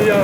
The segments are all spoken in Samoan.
Ia,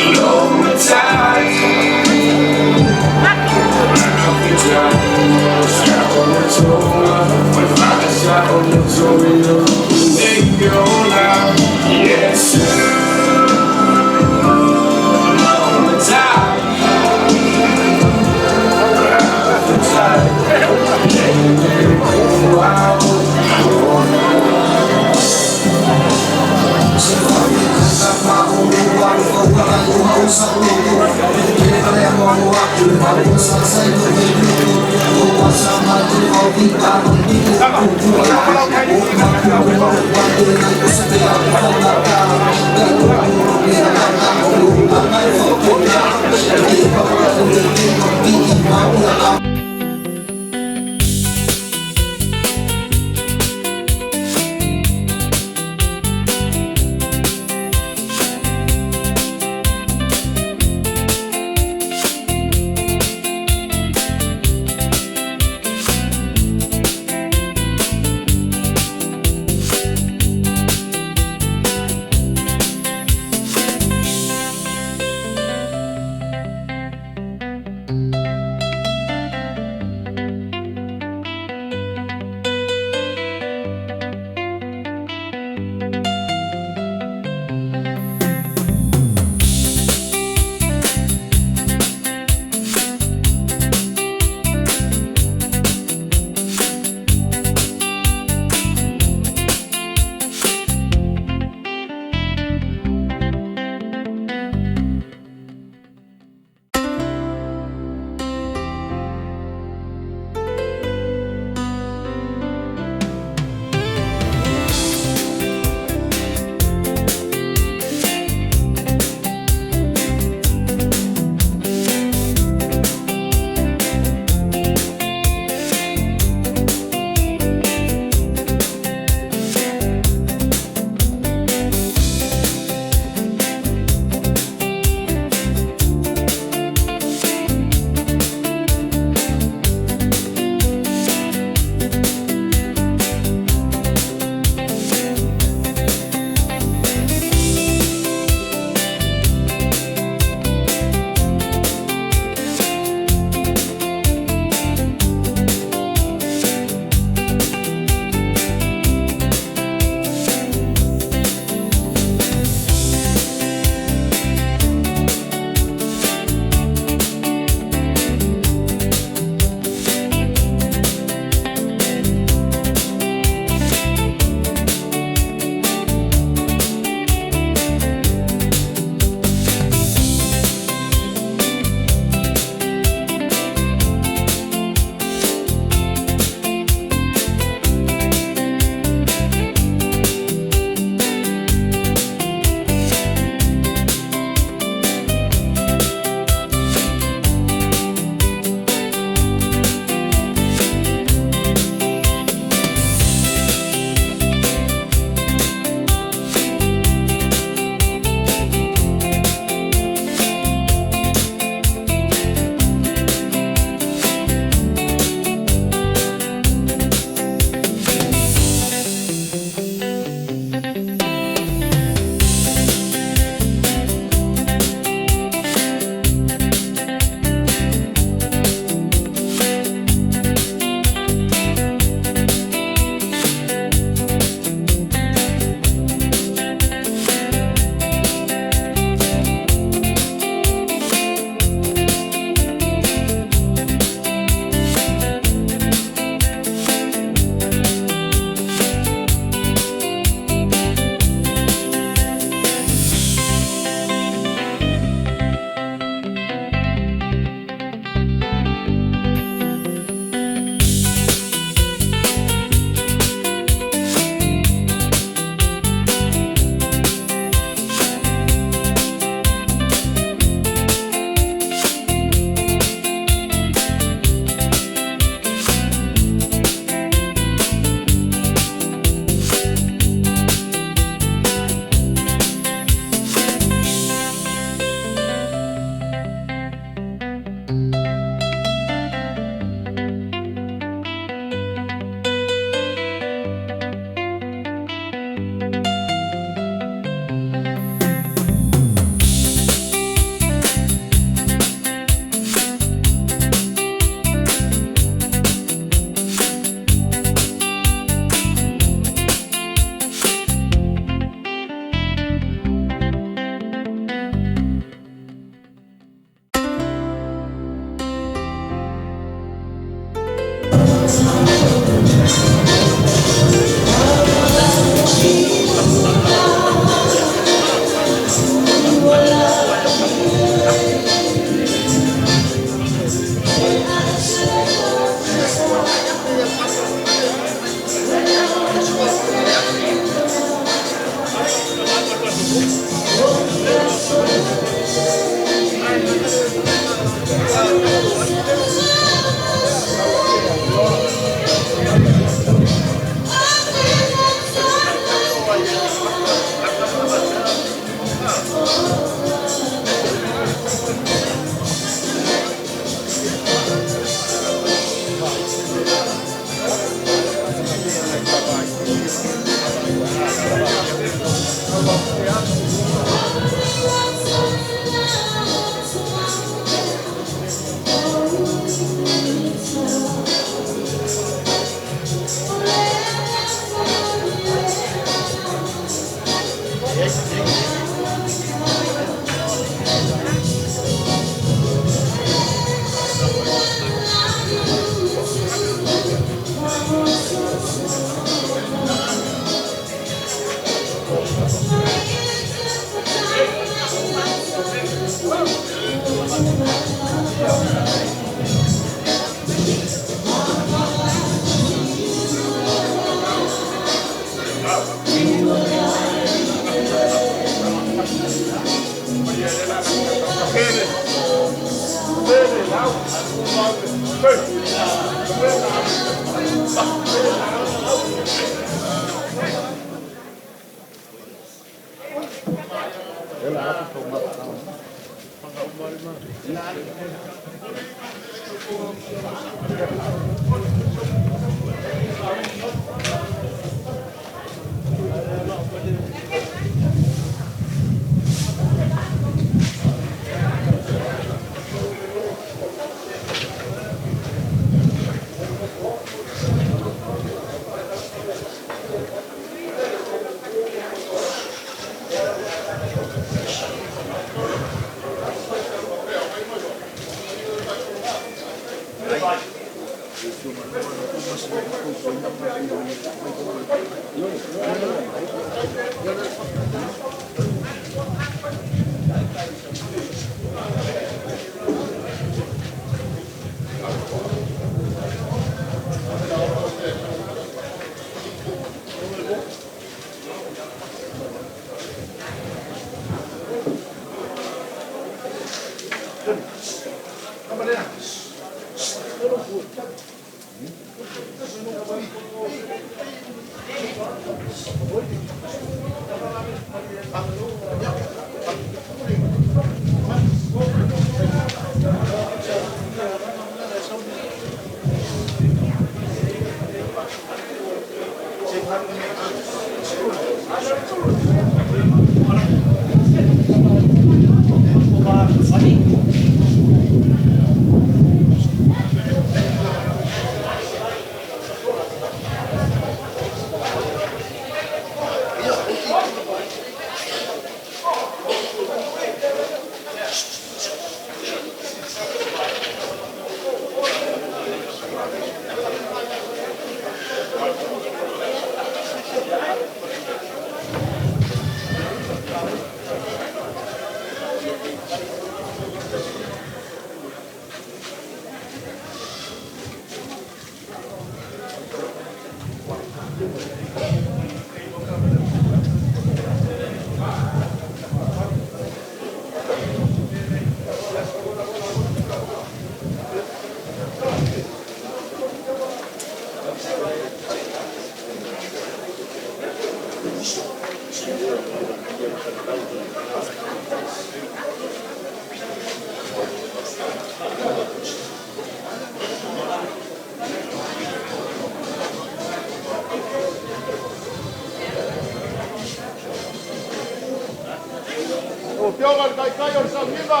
Afioga i le Taitai o le Samiva,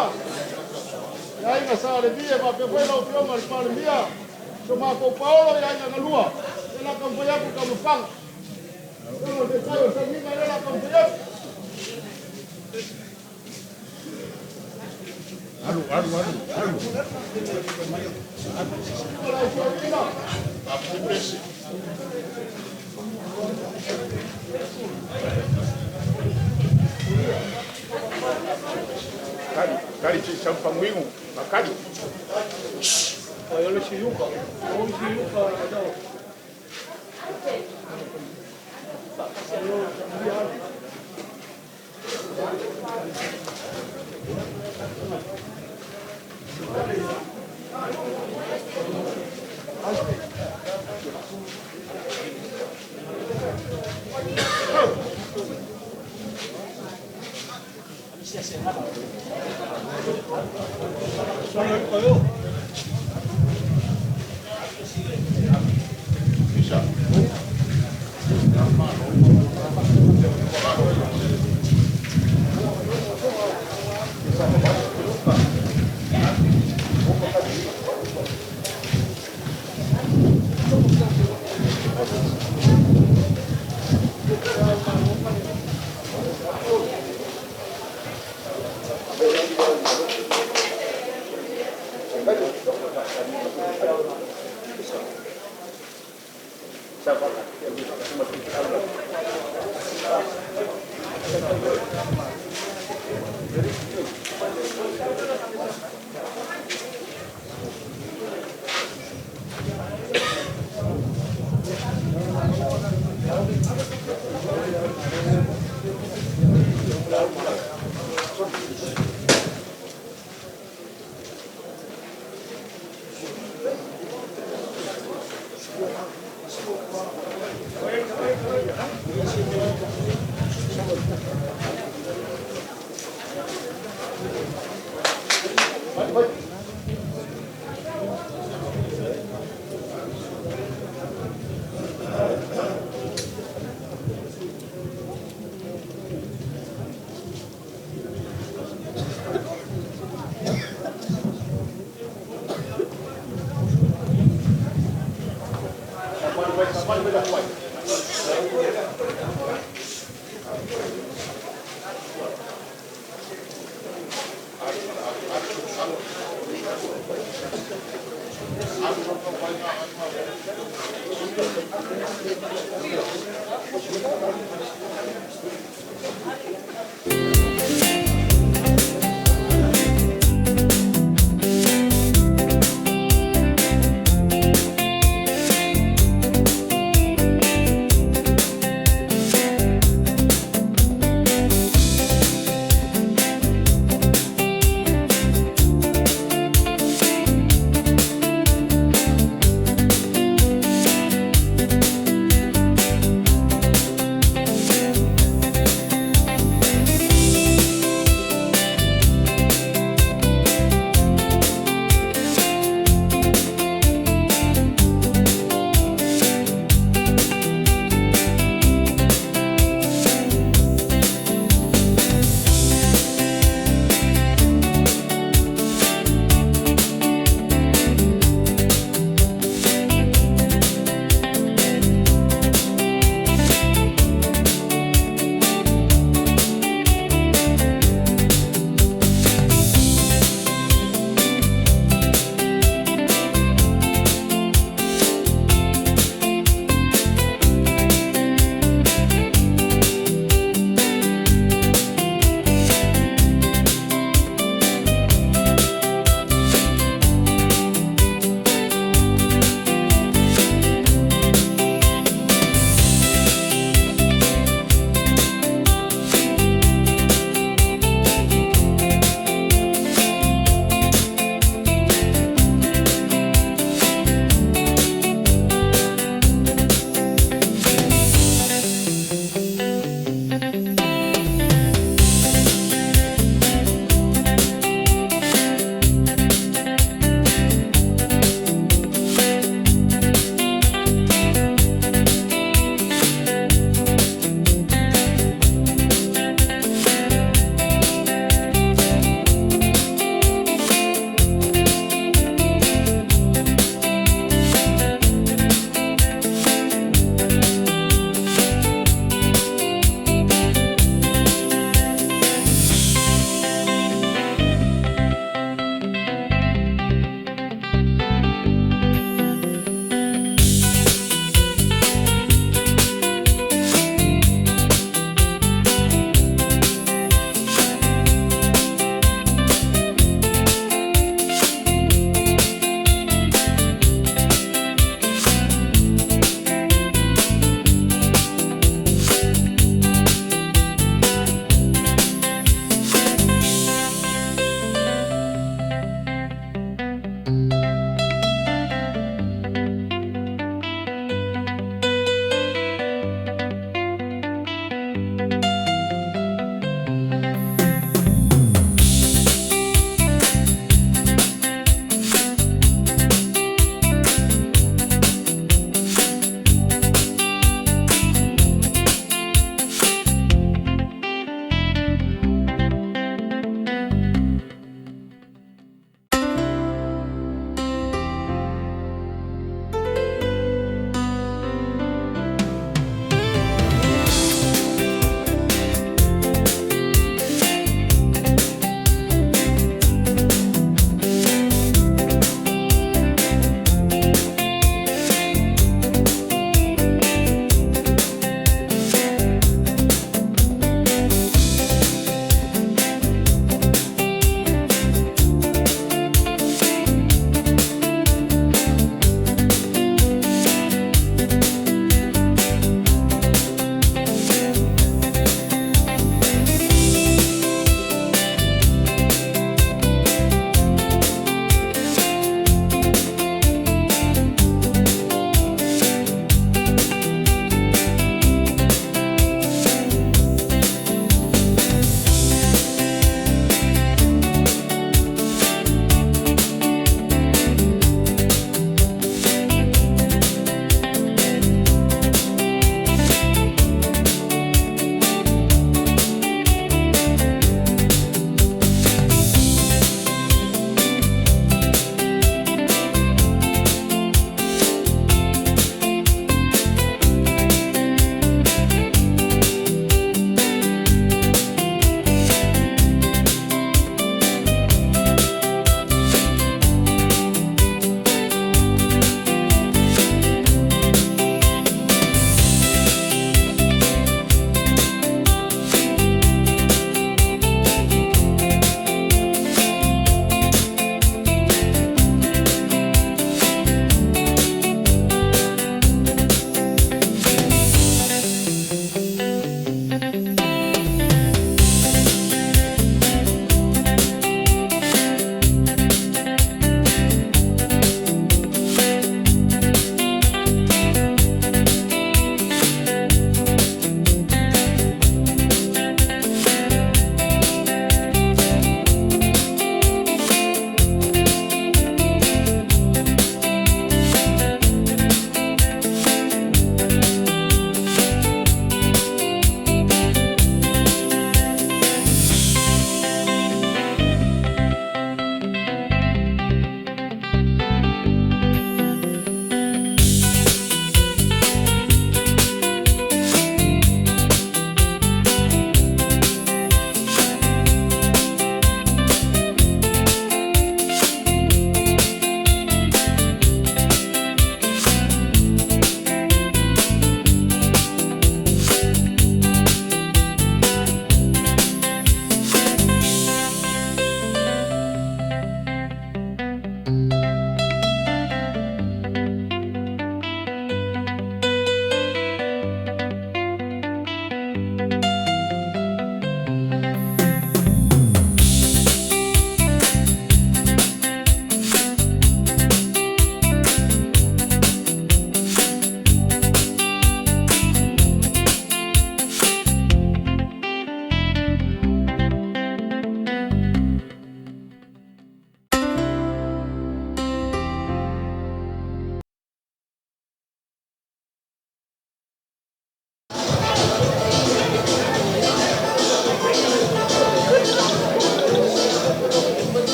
le Aiga Sa Levi, e faapea foi lau Afioga i le Palemia, si o matou paolo i aiga e lua, ia o le a taumafai atu le taumafataga. Lau Afioga i le Taitai o le Samiva, lea o le a taumafai atu. Alu, alu, alu, alu. Kali, kali si Sampanguingu, makali.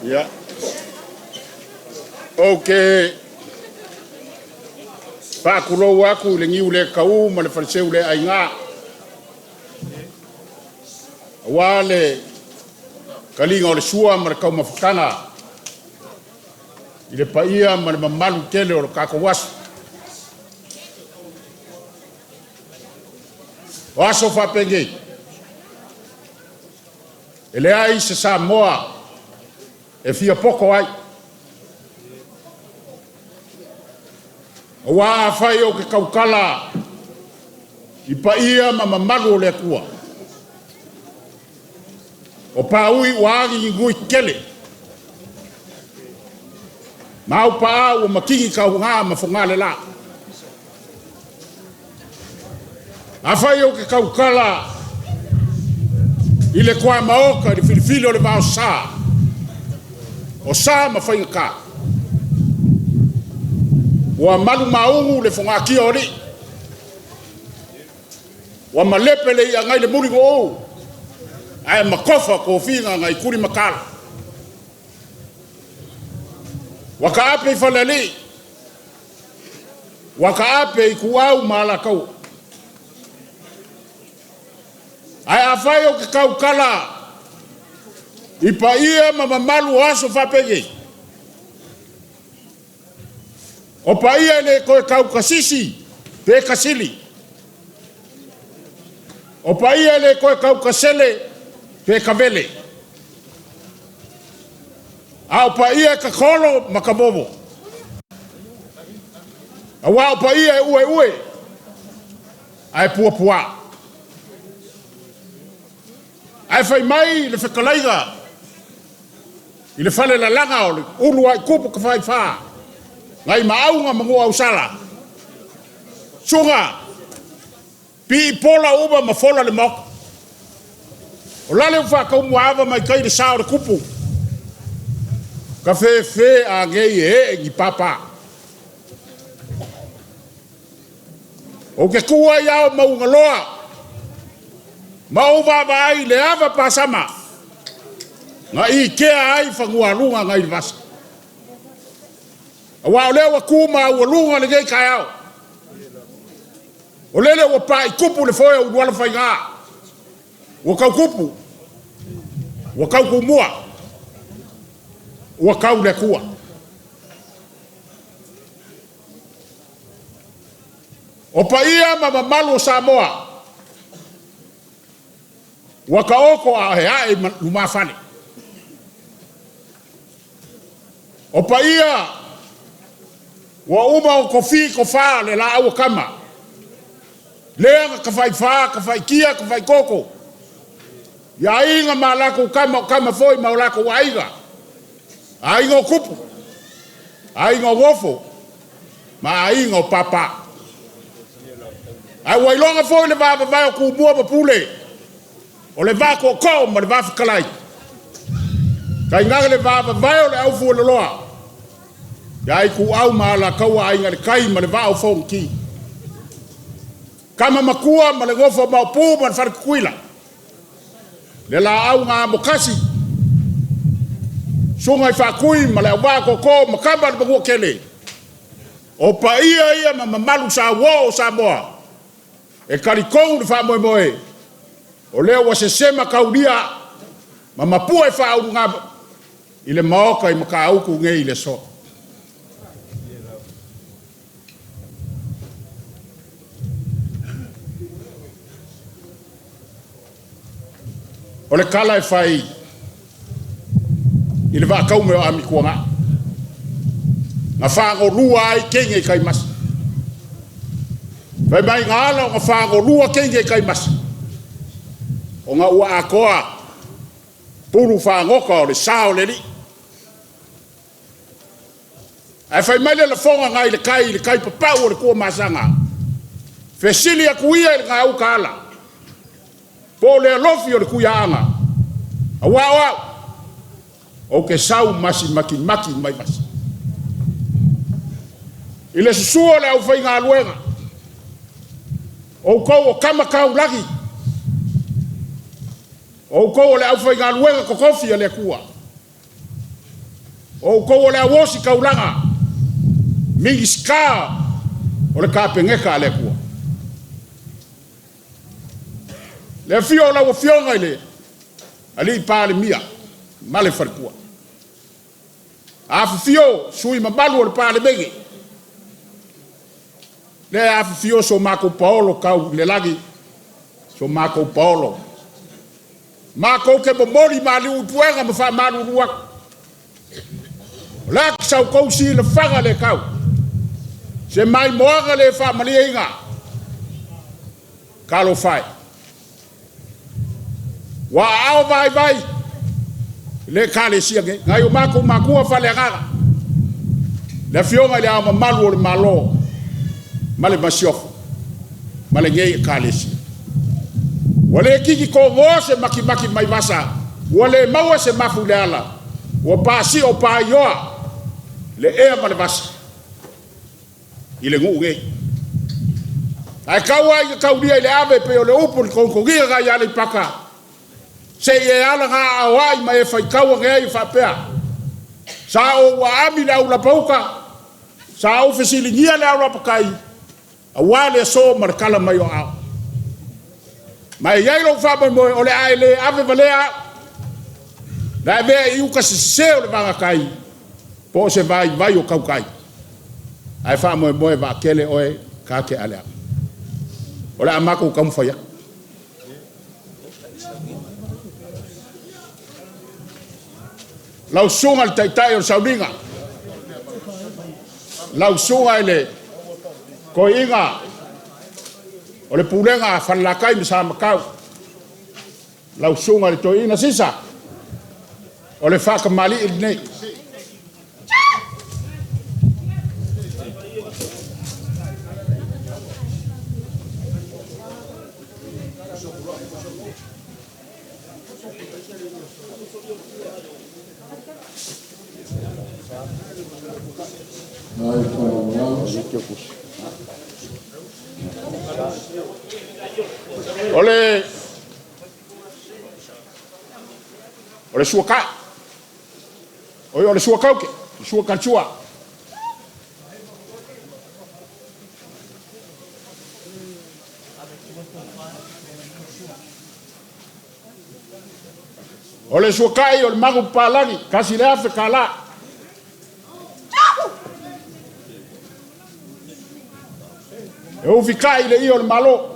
Ia. Ou te faatulou atu i le niu le tau ma le faleseu le aina, aua le taliga o le sua ma le taumafataga i le paia ma le mamalu tele o le tatou aso. O aso faapenei, e leai se Samoa e fia poto ai, aua afai ou te tautala i paia ma mamalu o le Atua, o paui ua agi ni nui tele, ma aupaau ua matigi tauga ma fogalela. Afai ou te tautala i le tuamaota i le filifili o le vaosa, o sa ma faigata, ua malu maugu le fogatia o alii. Ua malepe le i'a nai le muligoou ae makofa tofiga nai tuli matala. Ua taape i falealii, ua taape i ituau ma alataua. Ae afai ou te tautala i paia ma mamalu o aso faapenei, o paia e le toe tautasisi pe tasili, o paia e le toe tautasele pe tavele, a o paia e tatolo ma tamomo, aua o paia e ueue ae puapua. Ae fai mai le fetalaiga i le falelalaga o le uluai tupu tafaifa nai Maauga ma Nuuausala, Susuga Pii pola uma ma fola le maota. O lale ua faataumuaava mai tai le sa o le tupu, tafefe a nei e ee ni papa. Ou te tu ai ao ma ugaloa ma ou vaavaai i le ava pasama na ikea ai fanualuga nai le vasa. Aua o lea ua tu maualuga lenei taeao, o lele ua paitupu le foe o Ulualofaiga, ua tau tupu, ua tau tumua, ua tau le Atua. O paia ma mamalu o Samoa, ua taoto a e ae i lumafale. O paia ua uma ona tofi tofa le laau a tama, lea na tafaifa, tafaitia, tafaitoto, i aiga ma latou tama, o tama foi ma o latou aiga, aiga o tupu, aiga o nofo, ma aiga o papa. Ae ua iloga foi le va vavae o Tumua ma Pule, o le va tootoo ma le va fetalai, tainane le va vavae o le aufueloloa, ia Ituau ma Alataua, Aiga i le Tai ma le Vaa o Fonoti. Tama Matua ma le nofo a Maopu ma le Fale Tutuila, le laau na amotasi, susuga i Faatui ma le Auvaa Tootoo ma Tama a le Manuatele. O paia ia ma mamalu sauoo o Samoa, e talitonu le faamoemoe, o lea ua sesema taulia ma mapue faauluga i le Maota i Matautu nei i le aso. O le tala e fai i le vaataume o Amituanai, na fagolua ai teine i taimasa. Fai mai na ala ona fagolua teine i taimasa, ona ua atoa pulu fagota o le sa o le alii. Ae fai mai le lafoga nai le tai i le tai papau o le Tuamasaga, fesili atu ia i le gauta ala, po o le alofi o le Tuiaana, aua o au, ou te sau masi matimati mai vasa. I le susu o le aufaigaluega, outou o tama taulagi, outou o le aufaigaluega totofi a le Atua, outou o le auosi taulaga, Minisita o le Kapeneta a le Atua. Le afio o lau Afioga i le Alii Palemia ma le faletua. Afifio sui usufono mamalu o le Palemene, lea e afifio so matou paolo tau i le lagi, so matou paolo. Matou te momoli malu i puega ma faamalulu atu. O le a sa outou silafaga le tau, se maimoaga le faamalieina, talofa e. Ua aao vaivai le Ekalesia nei, nai o matou matua faaleagaga, le Afioga i le Ao Mamalu o le Malo ma le Masiofo ma lenei Ekalesia. Ua le tiki togoa se makimaki mai vasa, ua le maua se mafu i le ala, ua pasio paioa le ea ma le vasa i le nuu nei. Ae tau lava ina taulia i le ave pei o le upu i le togitogiga nai Aleipata, se i e alaga aoai ma e faitau ane ai e faapea, sa ou aami i le aulapauta, sa ou fesiligia le aulapatai, aua le aso ma le tala mai o aao. Ma e i ai lou faamoemoe, o le a e le ave valea au, o le a e avea i uta sese o le vagatai, po o se vaivai o tautai, ae faamoemoe e vaatele oe ta te aleaga. O le a matou taumafai atu. Lau susuga i le Taitai o le Sauniga, lau susuga i le Toeaina o le Pulega a Falelatai ma Samatau, lau susuga i le Toeaina Sisa, o le faatamalii lenei. O le suatai, o le suataute, le suatalesua. O le suatai o le magu papalagi, $1,000. E ufikai le ia o le Malo.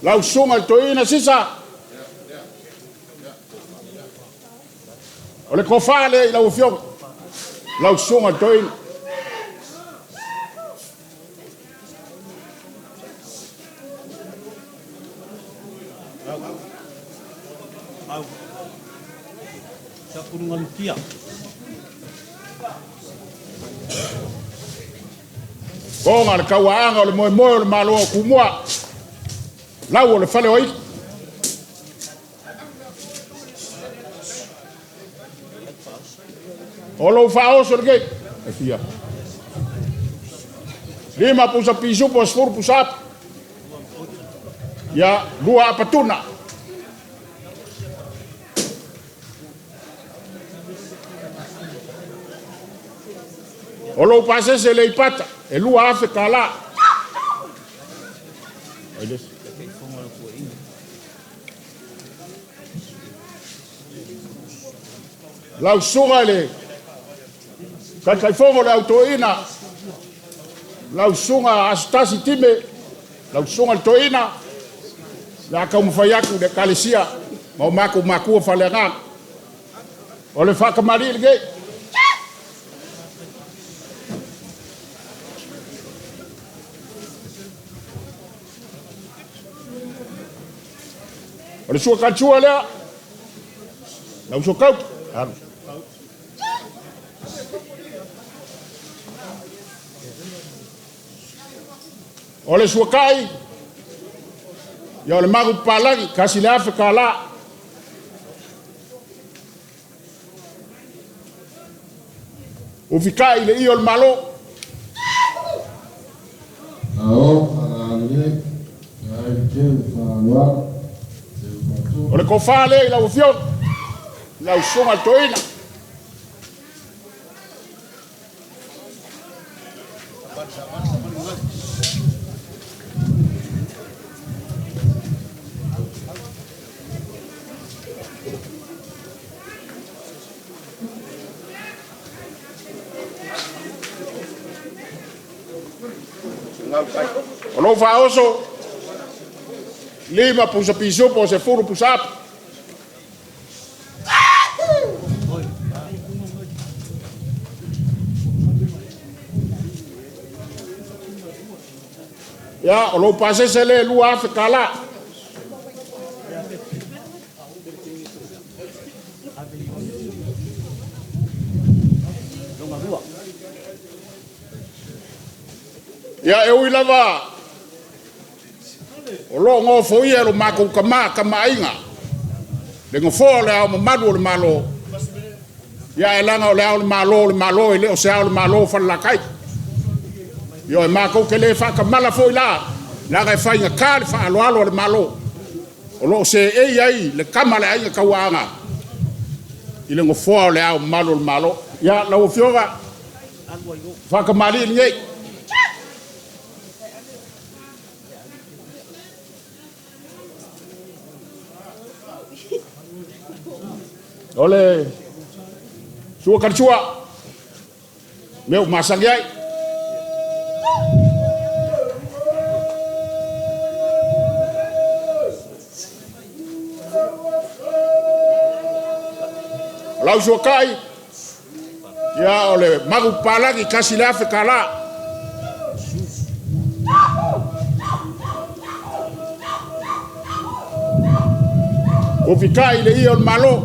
Lau susuga i le Toeaina Sisa, o le tofa lea i lau Afioga, lau susuga i le Toeaina. Toga le tauaaga o le moemoe o le Malo o Tumua, lau o le fale o Aitu. O lou faaoso lenei, e fia. 5 pusa pisupo, 10 pusa api. Ia, 2 apatuna. O lou pasese le ipata, e $2,000. Lau susuga i le Taitaifono o le Autoina, lau susuga Asotasi Time, lau susuga i le Toeaina, le a taumafai atu le Ekalesia ma o matou matua faaleagaga. O le faatamalii lenei. O le suakalesua lea, lau suakauta. O le suakai, ia o le magu papalagi, $1,000. Ufikai le ia o le Malo. O le tofa lea i lau Afioga, lau susuga i le Toeaina. O lou faaoso, 5 pusa pisupo, 10 pusa api. Ia, o lou pasese le $2,000. Ia, e ui lava o loo nofoia e lo matou tama, tamaaiga, Le Nofoa o Le Ao Mamalu o le Malo, ia ae leaga o Le Ao o le Malo o le Malo, e le o se Ao o le Malo o Falelatai. Ioe, matou te le faatamala foi la, leaga e faigata le faaaloalo a le Malo o lo o seei ai le tama a le Aiga Tauaana i le Nofoa o Le Ao Mamalu o le Malo. Ia, lau Afioga, faatamalii lenei. O le sua talisua, mea ua masani ai. O lau suatai, ia o le magu papalagi $1,000. Ua fita'i le ie o le Malo.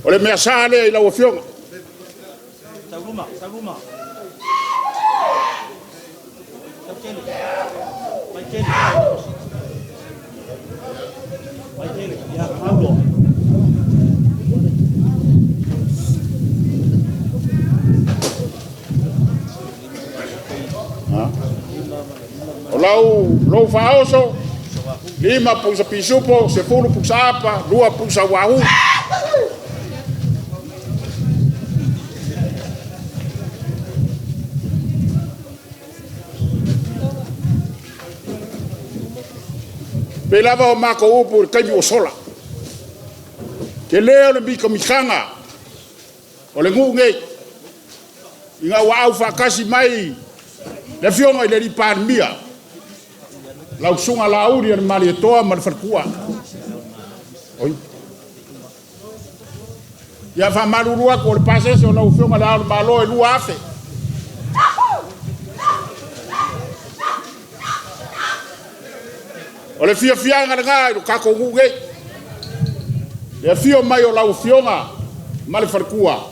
O le mea sa lea i lau Afioga. O lou faaoso, 5 pusa pisupo, 10 pusa apa, 2 pusa ua. E pei lava o matou upu i le taimi ua sola, tele o le mitamitaga o le nuu lenei ina ua aufaatasi mai le Afioga i le Palemia, lau Susuga Laaulialemalietoa ma le faletua. Oi. Ia faamalulu atu o le pasese o lau Afioga i le Ao o le Malo e $2,000. O le fiafiaga lena i lo tatou nuu nei, le afio mai o lau Afioga ma le faletua,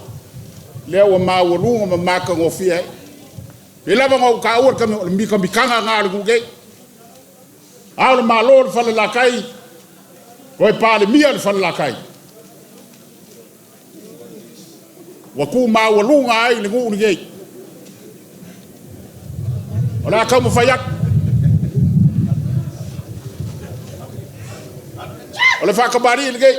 lea ua maualuga ma matagofie ai. E pei lava ona ou taua le taimi, o le mitamitaga lena o le nuu nei. Ao o le Malo le Falelatai, toe Palemia le Falelatai, ua tu maualuga ai le nuu lenei. O le a taumafai atu. O le faatamalii lenei.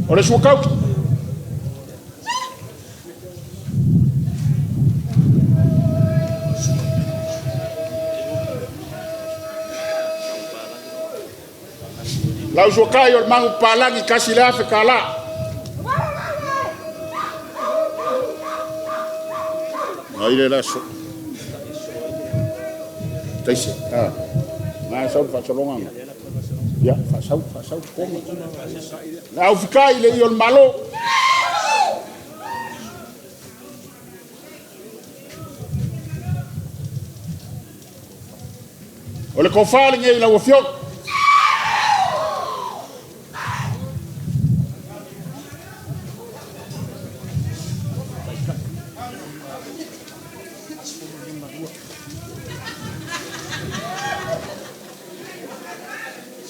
O le suatauti. Lau suatai o le magu papalagi $1,000. Ai le laso. Taise. Ah. Na sau faasologa. Ia, faasau, faasau, koma. Le au fikai le i o le malo. O le tofa lenei i lau Afioga.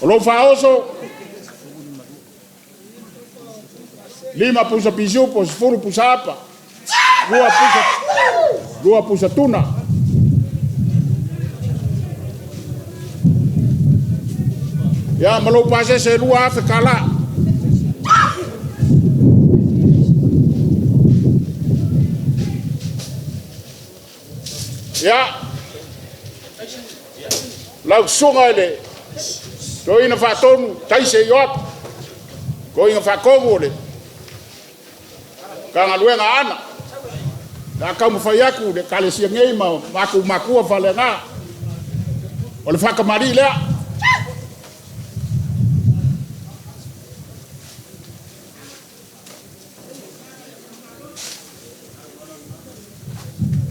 O lou faaoso, 5 pusa pisupo, 10 pusa apa, 2 pusa tuna. Ia, ma lou pasese e $2,000. Ia, lau susuga i le Toeaina Faatonu Taise Ioape, Toeaina Faatonu o le Matagaluega a Aana, o le a taumafai atu le Ekalesia nei ma matou matua faaleaga. O le faatamalii lea.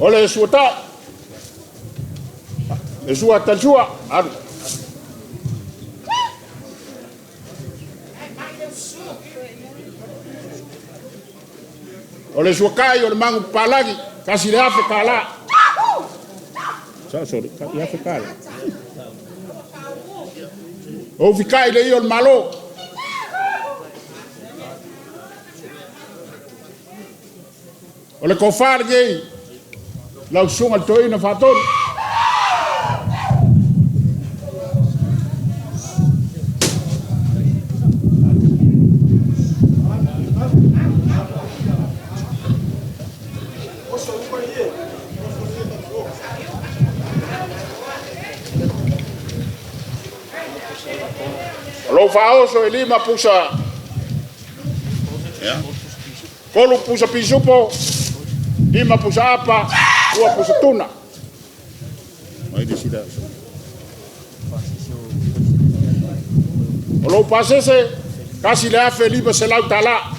O le suata, le sua talisua, alu. O le suakai o le magu palagi, kasi le afe kālā. Sorry, i afe kālā. O ufikai le ia o le malo. O le kofa lenei, lau susuga le toeaina Faatonu. O lou faaoso e 5 pusa, 3 pusa pisupo, 5 pusa apa, 2 pusa tuna. O lou pasese, $1,500.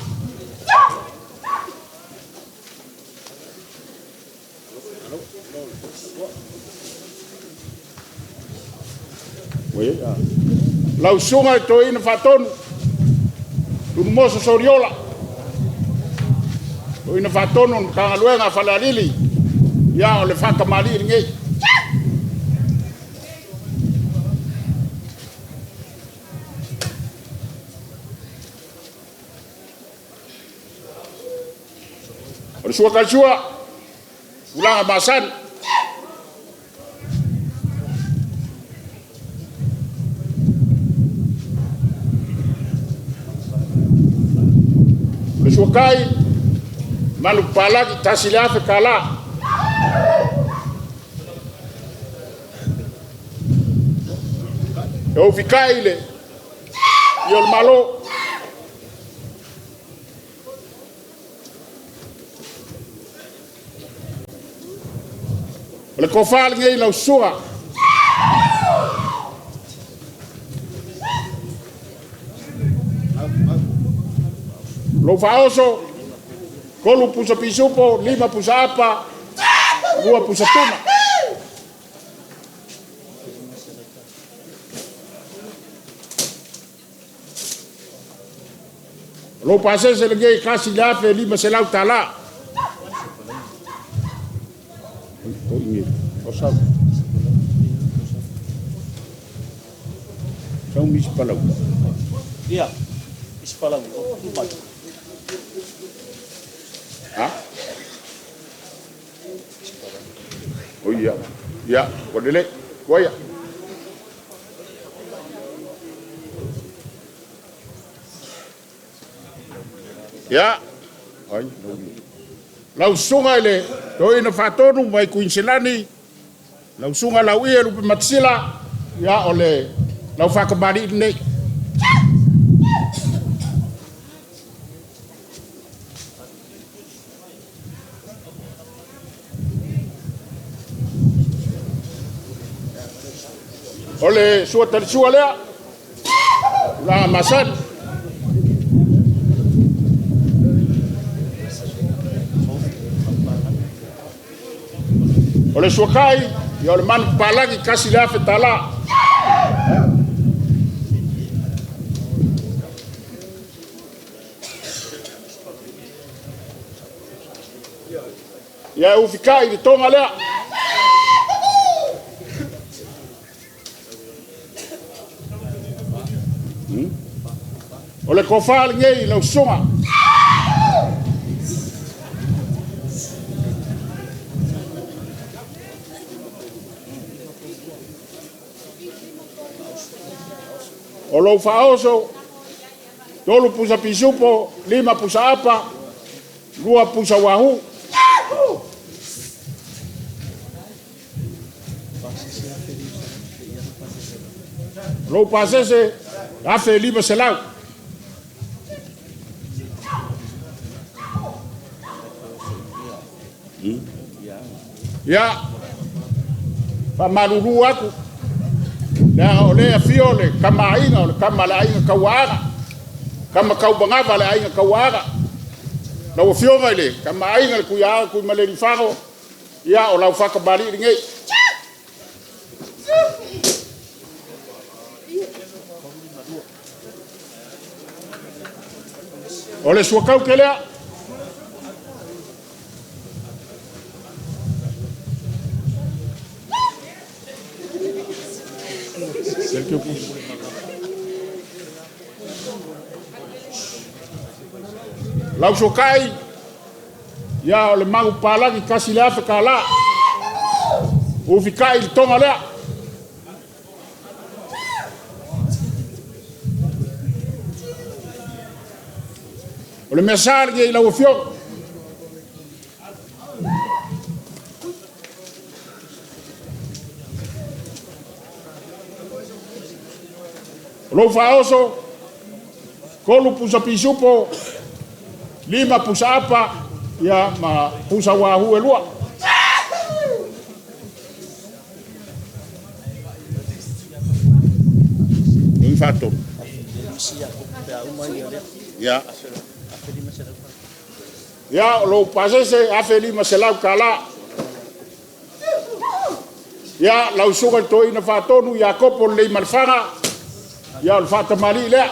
Lau susuga i le Toeaina Faatonu, Ulumoso Soliola, Toeaina Faatonu o le Matagaluega a Falealili, ia o le faatamalii lenei. O le sua talisua, tulaga masani. O le suatai, manupapalagi, $1,000. E ou fita'i i le paia o le Malo. O le tofa lenei i lau susuga Lou faaoso, 3 pusa pisupo, 5 pusa apa, 2 pusa tuna. O lou pasese lenei e $1,500. Sau misi palau. Ia, isi palau, o tu mai. Ha? O ia. Ia, ua lelei. Ua ia. Ia. Ai, lau susuga i le Toeaina Faatonu mai Kuiniselani, lau susuga Lauia Lupe Matasila, ia o le lau faatamalii lenei. O le sua talisua lea, tulaga masani. O le suatai, ia o le manupapalagi $1,000. Ia e ufitai i le toga lea. O le tofa lenei i lau susuga. O lou faaoso, 3 pusa pisupo, 5 pusa apa, 2 pusa wahoo. O lou pasese, $1,500. Ia, faamalulu atu, leaga o lea e afio le Tama a Aiga, o le tama a le Aiga Tauaana, tama taumanava a le Aiga Tauaana, lau Afioga i le Tama a Aiga le Tuiaana Tuimalealiifano, Ia, o lau faatamalii lenei. O le suataute lea. Lau suatai, ia o le magu palagi 1,000 tala. Ufitai i le toga lea. O le mea sa lenei i lau Afioga. O lou faaoso, 3 pusa pisupo, 5 pusa apa, ia ma pusa uahu e 2. Ni faatolu. Ia. Ia, o lou pasese 1,500 tala. Ia, lau susuga i le Toeaina Faatonu Iakopo Lelei-ma-le-Faga, ia o le faatamalii lea.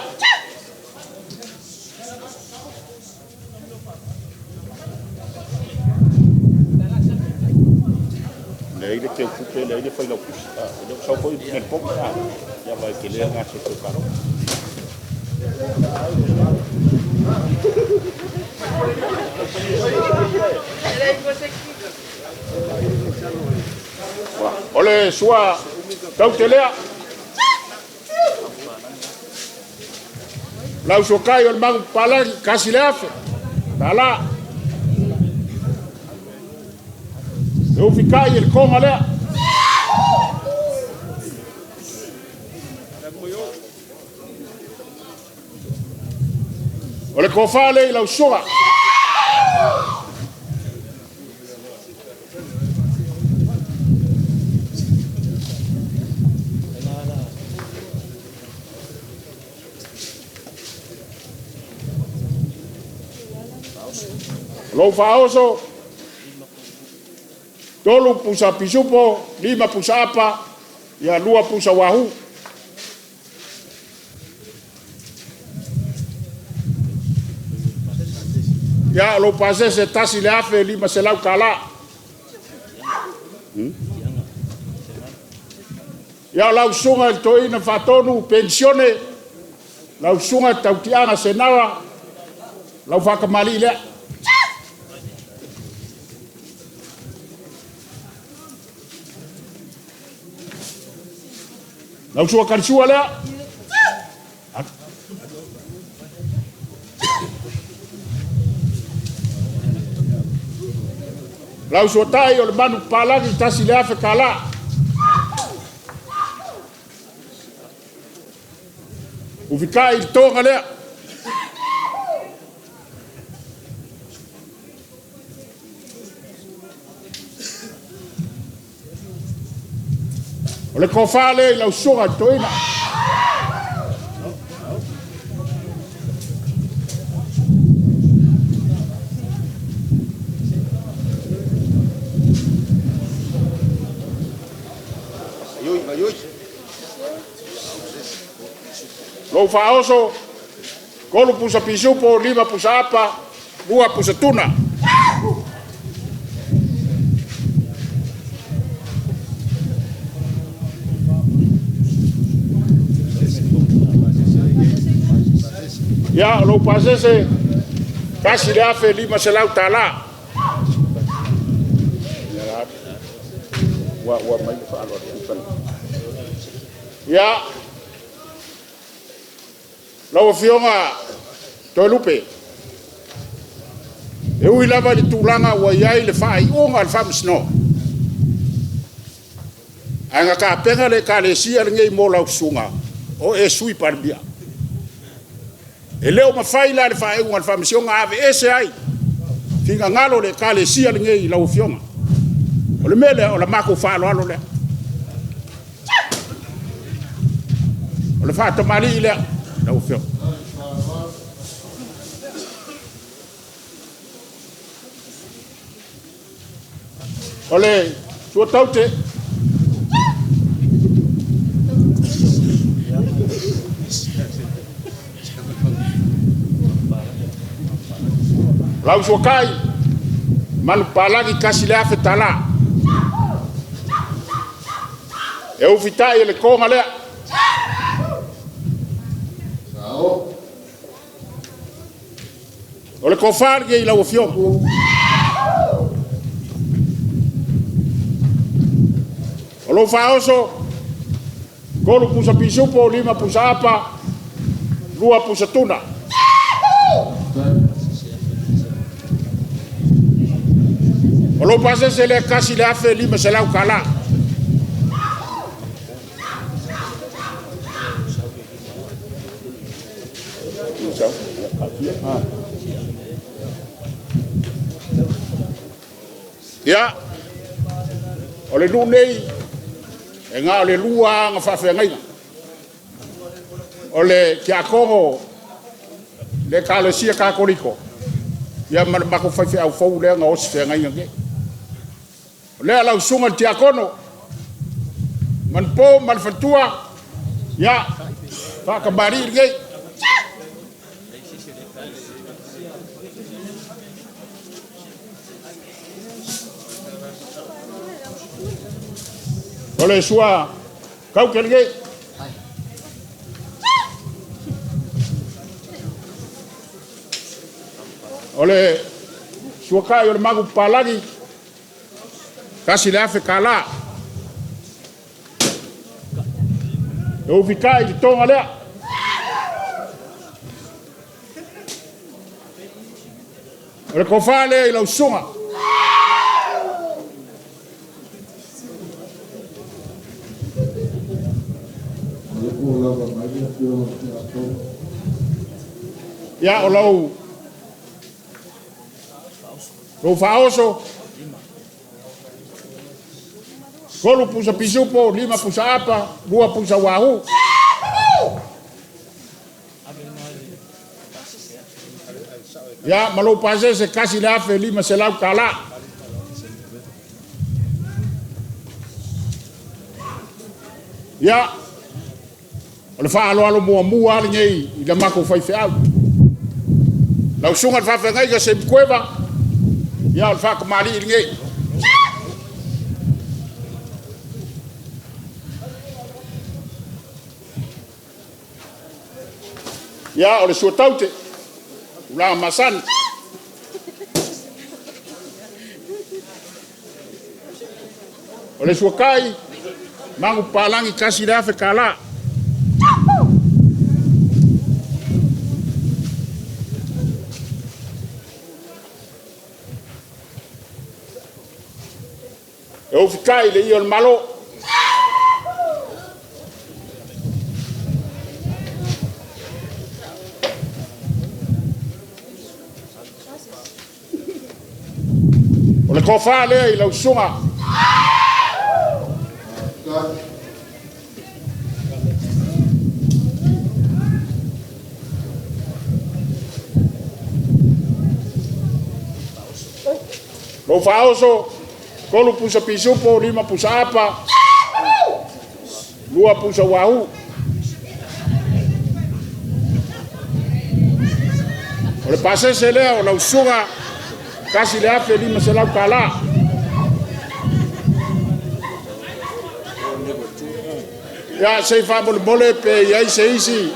Leai le teutupe, leai le failautusi. E le o sau foi Neleponi, ia vaai tele lena se tau faalogo. O le sua taute lea. Lau suatai o le magu papalagi, 1,000. Tala. E ufitai e le toga lea. O le tofa lea i lau susuga. O lou faaoso, 3 pusa pisupo, 5 pusa apa, ia 2 pusa wahoo. Ia, o lou pasese 1,500 tala. Ia, o lau susuga i le Toeaina Faatonu Penisione, lau susuga Tautiaga Senara, lau faatamalii lea. Lau sua talisua lea. Lau suatai o le manu papalagi 1,000 tala. Ufitai i le toga lea. O le tofa lea i lau susuga i le toeaina. Lou faaoso, 3 pusa pisupo, 5 pusa apa, 2 pusa tuna. Ia, o lou pasese, 1,500 tala. Ia, lau Afioga Toelupe, e ui lava i le tulaga ua i ai le faaiuga a le Faamasinoga, ae na tapena le Ekalesia lenei mo lau susuga o e Sui Palemia. E le o mafai la e le faaiuga a le Faamasinoga ona aveese ai finagalo o le Ekalesia lenei i lau Afioga. O le mea lea, o le matou faaaloalo lea. O le faatamalii lea lau Afioga. O le suataute. Lau suakai, manupapalagi $1,000. E ufitai e le toga lea. O le tofa lenei i lau Afioga. O lou faaoso, 3 pusa pisupo, 5 pusa apa, 2 pusa tuna. O lou pasese lea $1,500. Ia, o le nuu nei, e na o le 2 lava ona faafeagaiga, o le tiakono o le Ekalesia Katoliko ma le matou faifeau fou lea na osi feagaiga nei. O lea lau susuga i le tiakono Manupo ma le faletua, ia, faatamalii lenei. O le sua taute lenei. O le suatai o le magu papalagi, $1,000. E ufitai le toga lea. O le tofa lea i lau susuga. Ia, o lou faaoso, 3 pusa pisupo, 5 pusa apa, 2 pusa wahoo. Ia, ma lou pasese $1,500. Ia, o le faaaloalo muamua lava lenei i le matou faifeau. Lau susuga i le faafeagaiga Seumanutafa, ia o le faatamalii lenei. Ia, o le suataute, tulaga masani. O le suatai, manupapalagi $1,000. E ufitai le ie o le Malo. O le tofa lea i lau susuga Lou faaoso, 3 pusa pisupo, 5 pusa apa, 2 pusa wahoo. O le pasese lea o lau susuga, $1,500. Ia, se i faamolemole pe i ai se isi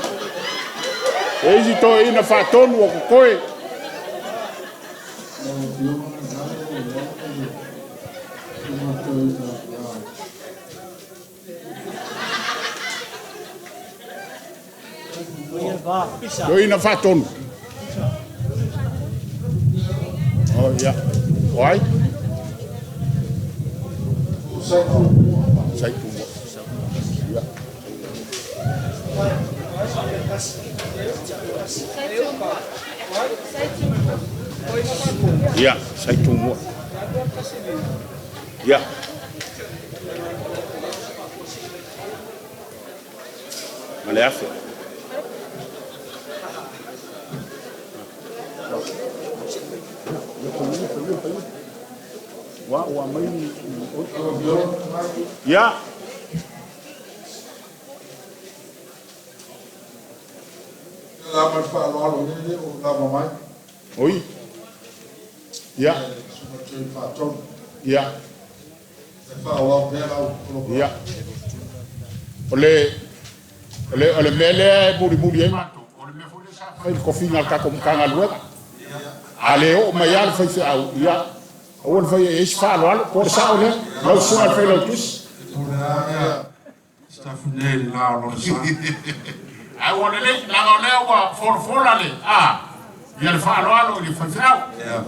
toeaina faatonu o totoe. Toeaina faatonu. Oh, ia. O ai? Sai tumua. Ia. Ia, sai tumua. Ia. Ma le afe. Ua mai Ia. Oi. Ia. Ia. Ia. O le o le mea lea e mulimuli ai matou, o le mea foi lea sa fai i le tofiga a le tatou Matagaluega. A le oo mai lava le faifeau, ia, aua le faia i ai se faaaloalo. Po o le sao lea, lau susuga i le Failautusi? Ae ua lelei, leaga o lea ua folafola le, a, ia le faaaloalo i le faifeau. Ia.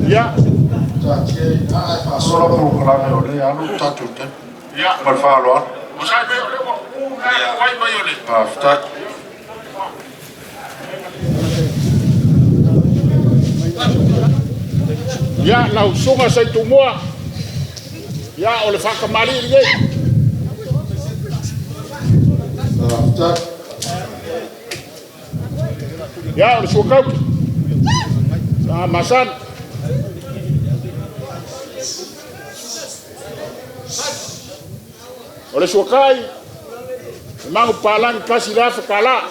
Ia. Ia. O sai mai o lea ua u na ai mai o le. Ia, lau susuga Seitumua, ia, o le faatamalii lenei. Ia, o le suakauti, sa masani. O le suakai, e magu palangi $1,000.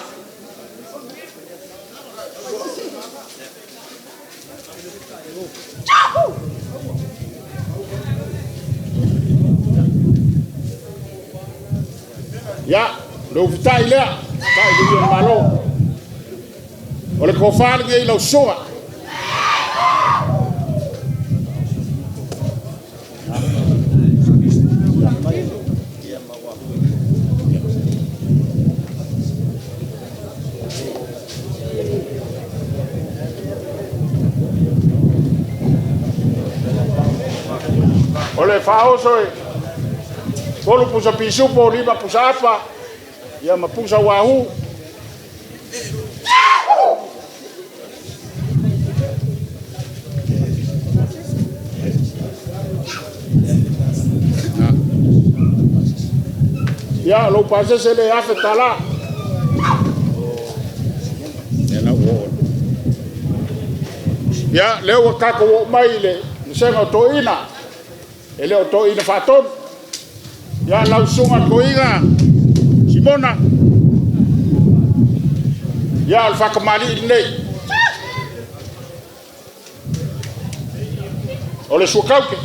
Ia, le ufitai lea, tai le o le Malo. O le tofa lenei i lau susuga. O le faaoso e 3 pusa pisupo, 5 pusa apa, ia ma pusa wahoo. Ia, lou pasese le $1,000. Ia, lea ua tatou oo mai i le vasega o toeaiina, e le o toeaina faatonu. Ia, lau susuga Toeaina Simona, ia o le faatamalii lenei. O le suakaute.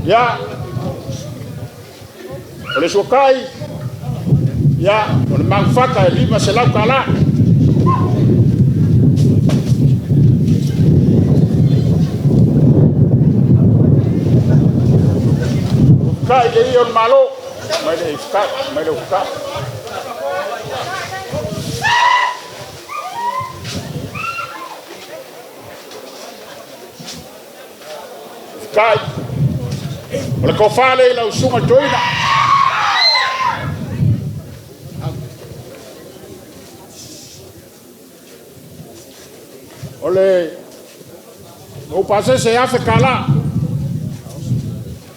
Ia, o le suakai, ia, o le magafata e $500. Kai le ia o le Malo, mai le fukai, mai le fukai. Kai, o le tofa lea i lau susuga i le toeaina. O le ou pasese e $1,000.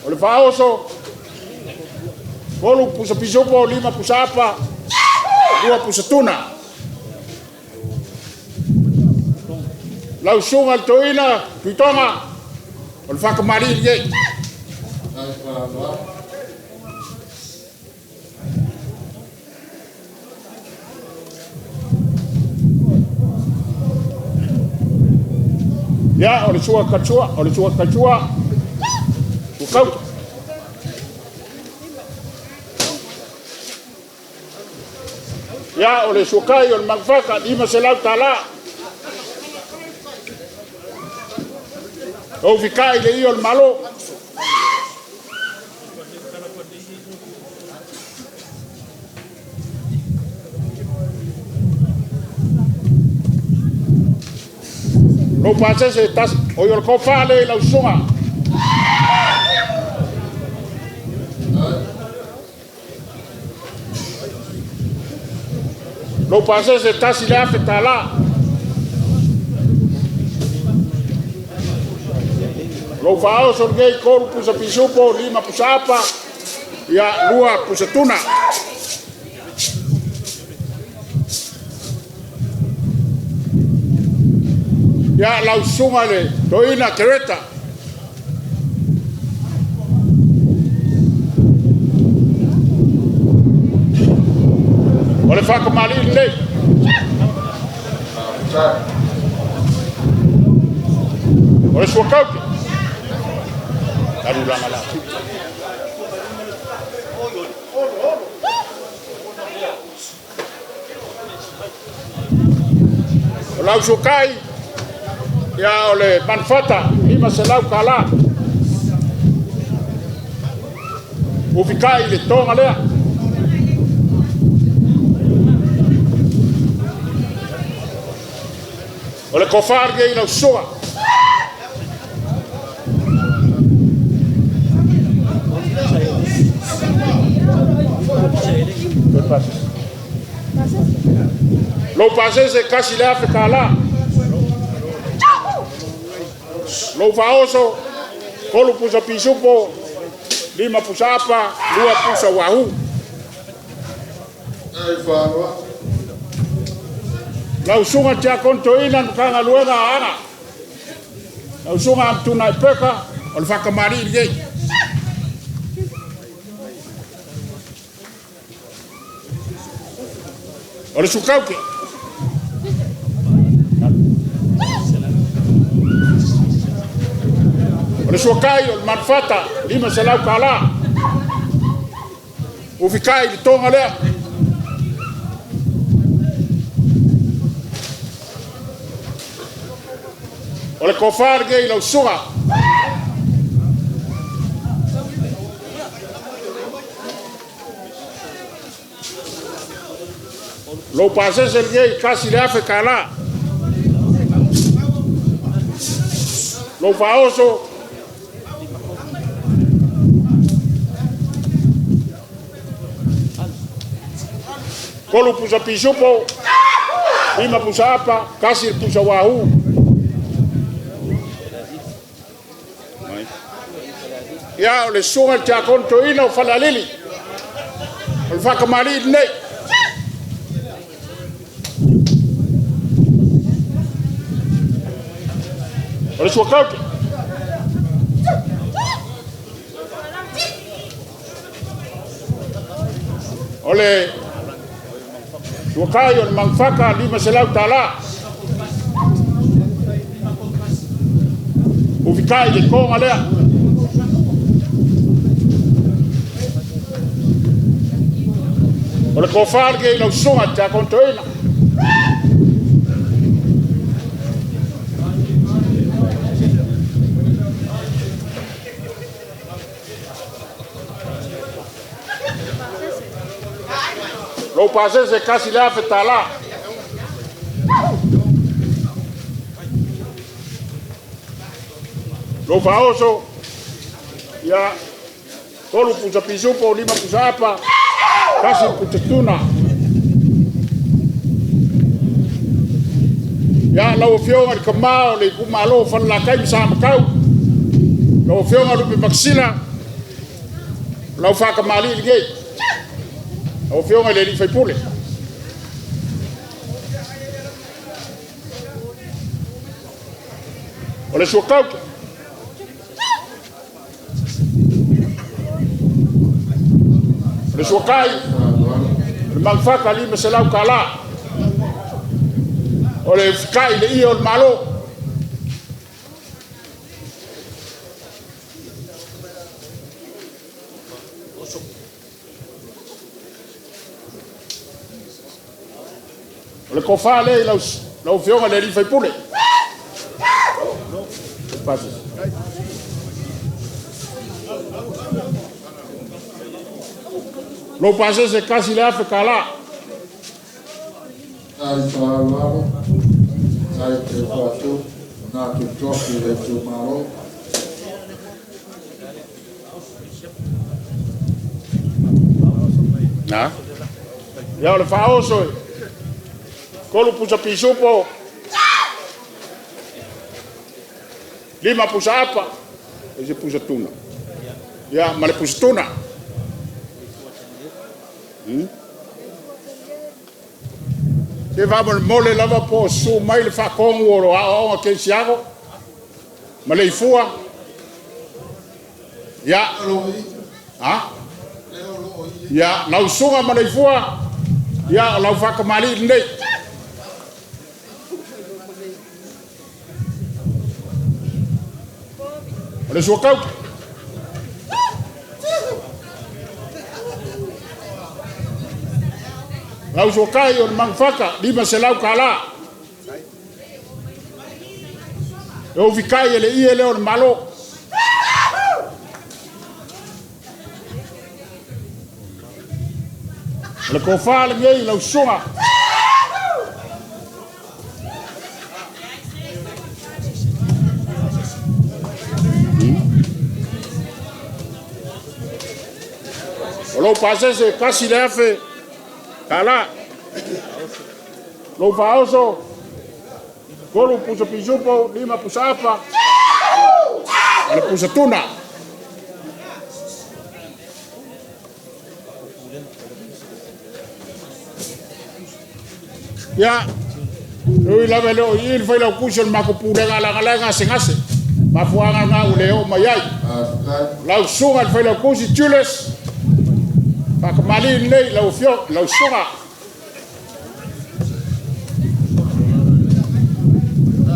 O le faaoso, 3 pusa pisupo, 5 pusa apa, 2 pusa tuna. Lau susuga i le toeaina, Tuitoga, o le faatamalii lenei. Ia, o le sua katua, o le sua katua, ukauta. Ia, o le suakai o le magafaka, $500. O fikai le ia o le Malo. Lou pasese tas, o i o le kofa le i lau susuga. Lou pasese e $1,000. Lou faaoso lenei, 3 pusa pisupo, 5 pusa apa, ia 2 pusa tuna. Ia, lau susuga i le Toeaina Kereta, o le faatamalii lenei. O le suakauti, o lau suakai, ia o le manufata $500. Ufikai i le toga lea. O le tofa lenei i lau susuga. Lou pasese e $1,000. Lou faaoso, 3 pusa pisupo, 5 pusa apa, 2 pusa wahoo. Lau susuga i le Tiakono Toeaina na Matagaluega a Aga, lau susuga Amituanai Peka, o le faatamalii lenei. O le sukauti. O le suatai o le manufata, $500. Ufikai le toga lea. O le tofa lenei i lau susuga. Lou pasese lenei $1,000. Lou faaoso 3 pusa pisupo, 5 pusa apa, 1 pusa wahoo. Ia, o le susuga i le Tiakono Toeaina o Falealili, o le faatamalii lenei. O le suakauti. O le suakai o le manufata $500. Ufikai le toga lea. O le tofa lenei i lau susuga i le Tiakono Toeaina. Lou pasese e $1,000. Lou faaoso, ia, 3 pusa pisupo, 5 pusa apa, 1 pusa tuna. Ia, lau Afioga i le tama o le itumalo o Falelatai ma Samatau, lau Afioga Lupe Makasina, o lau faatamalii lenei, lau Afioga i le sui usufono. O le suakauti. O le suakai, o le manufata $500. O le ufikai i le ie o le Malo. O le tofa lea i lau Afioga i le sui usufono. Lou pasese e $1,000. Tali faaaloalo, tali te fatu, na tu tofi le tu malo. Na? Ia o le faaoso e Tolu pusa pisupo, 5 pusa apa, e se pusa tuna. Ia, ma le pusa tuna. Se faamolemole lava po o susu mai le faatonu o lo aoaoga kerisiano ma le ifua. Ia, a? Ia, lau susuga ma le ifua, ia, o lau faakamali'i lenei. O le suakau. Lau suakai o le manufaka, $500. E ufikai e le ie lea o le malo. O le tofa lenei lau susuga. O lou pasese 1,000 tala. Lou faaoso, 3 pusa pisupo, 5 pusa apa, ma le pusa tuna. Ia, ui lava e le o i i le failautusi o le matou pulega alagalaga gasegase. Mafuaaga na ua le oo mai ai. Lau susuga i le failautusi Julius, faakamalii lenei lau afioga, lau susuga.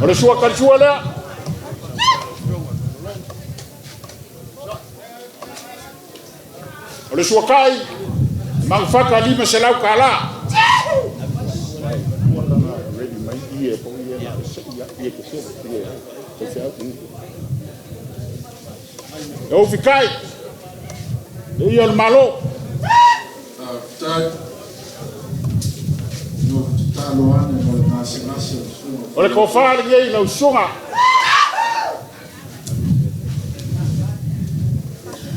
O le sua talisua lea. O le suakai, manufaka $500. E ufikai, le ia o le Malo. O le tofa lenei lau susuga.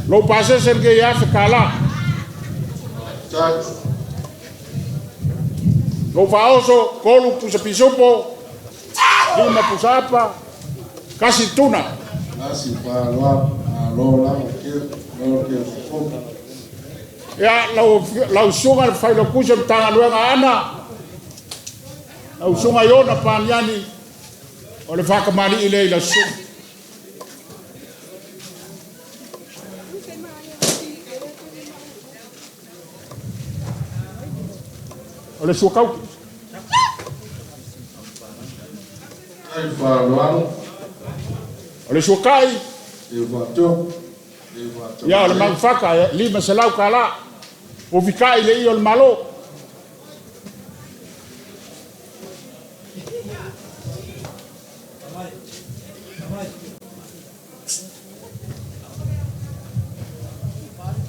Lou pasese lenei $1,000. Lou faaoso, 3 pusa pisupo, 5 pusa apa, 1 tuna. Ia, lau susuga le failautusi o le Matagaluega Ana, lau susuga Iona Paniani, o le faakamalii lea i lau susuga. O le suakauti. O le suakai, ia o le manufaka, $500. Ufikai le ia o le Malo.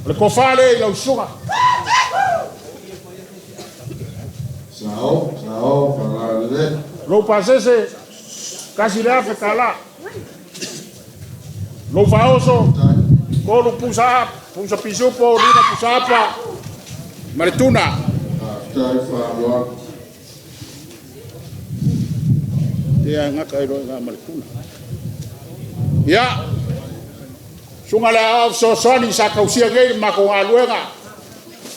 O le tofa lea i lau susuga. Lou pasese, $1,000. Lou faaoso, 3 pusa, pusa pisupo, 5 pusa apa, ma le tuna. Ia, ngaka i loa ma le tuna. Ia, susuga le aao fesoasoani sa tausia nei le matou galuega.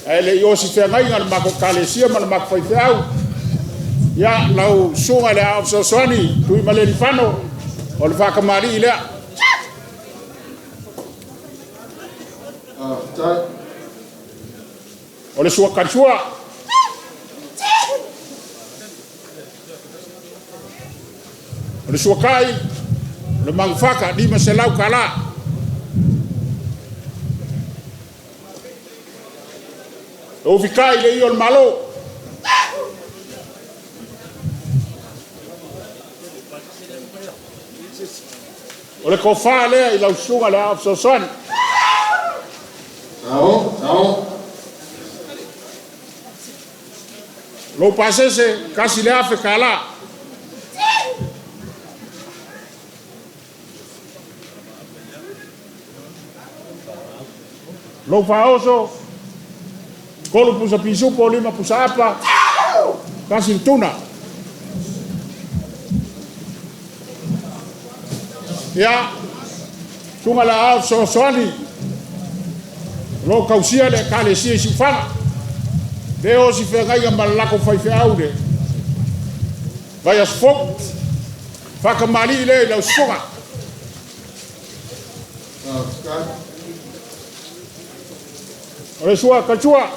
Ae le i osi feagaiga le matou ekalesia ma le matou faifeau. Ia, lau susuga le aao fesoasoani, Tuimalealiifano, o le faakamalii lea. O le suakalisua. O le suakai, o le manufaka, $500. E ufikai le ia o le Malo. O le tofa lea i lau susuga le aao fesoasoani. Lou pasese, $1,000. Lou faaoso, 3 pusa pisupo, 5 pusa apa, 1 tuna. Ia, susuga i le Aao Fesoasoani, o lo o tausia le Ekalesia i Siufaga, lea e osi feagaiga ma le latou faifeau i le vaiaso fou. Faatamalii lea i lau susuga. O le sua taltua.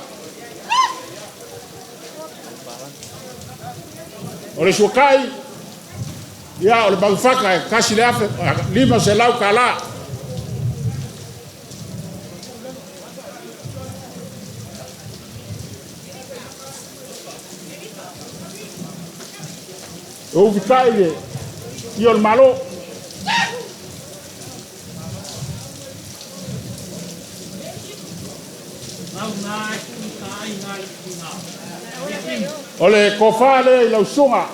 O le suatai, ia o le magufata e $1,500. E ufitai le ia o le Malo. O le tofa lea i lau susuga,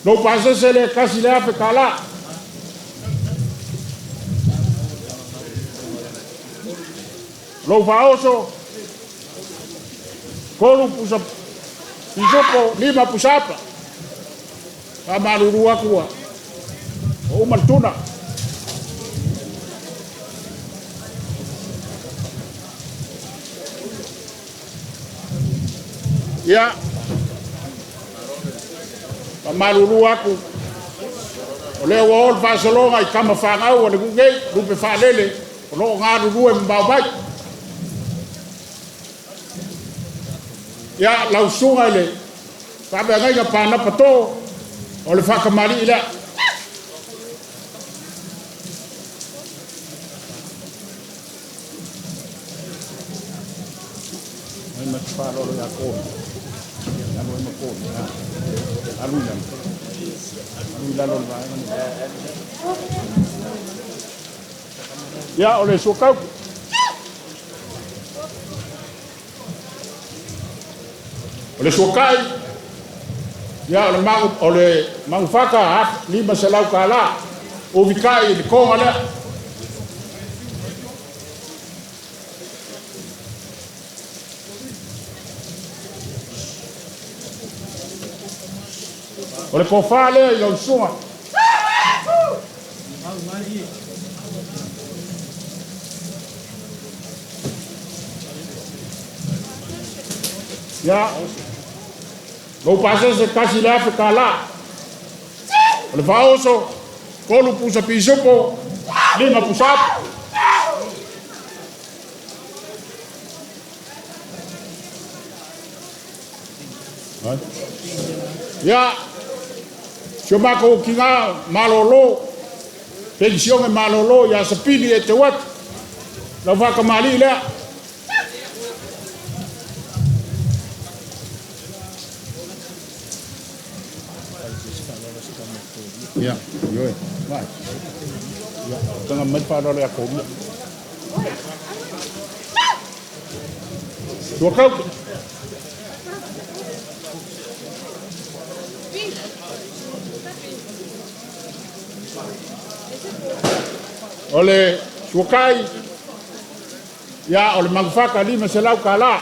lou pasese lea e $1,000. Lou faaoso, 3 pusa pisupo, 5 pusa apa. Faamalulu atu ua uma le tuna. Ia, faamalulu atu, o lea ua oo le faasologa i tama fanau a le nuu nei, lupe faalele, o lo o galulue mamao mai. Ia, lau susuga i le faafeagaiga Panapa To, o le faatamalii lea. Mai ma te faaaloalo ia Koli. Alu ai ma Koli. Alu i lalo. Alu i lalo o le vaega lenei. Ia, o le suakaupu. O le suakai, ia, o le magufata, $500. Uvitai i le toga lea. O le tofa lea i lau susuga. Ia, lou pasese $1,000. O le faaoso, 3 pusa pisupo, 5 pusa apa. Ia, si o matou tina malolo, penisione malolo ia Sapili e te atu. Lau faatamalii lea. Ia, ioe, vai. Ia, tanga mai faaaloalo ia Kolia. Tua kauke. O le suakai, ia, o le magufata $500.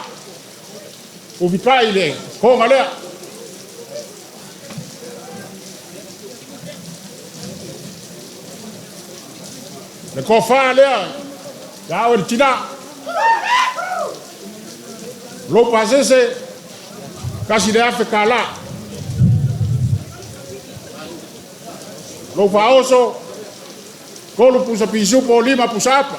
Uvitai le konga lea. Le tofa lea, ia oe le tina. Lou pasese, $1,000. Lou faaoso, 3 pusa pisupo, 5 pusa apa.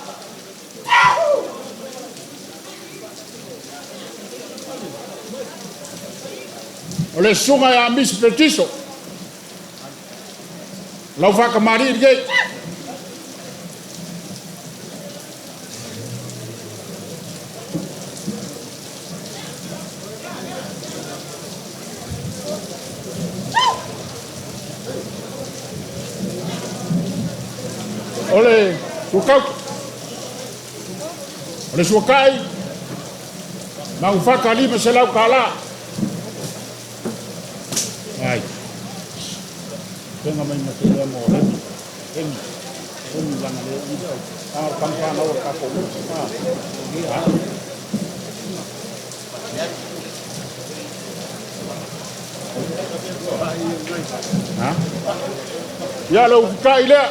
O le susuga ia Misi Petiso. Lau faatamalii lenei. O le suakauta. O le suakai, magufata $500. Ai. Tenga mai ma te lea mo Remi. Remi. Remi langa lea i le au. Ah, o kampa nau o kako. Ah. Ah. Ha? Ia le ufita'i lea.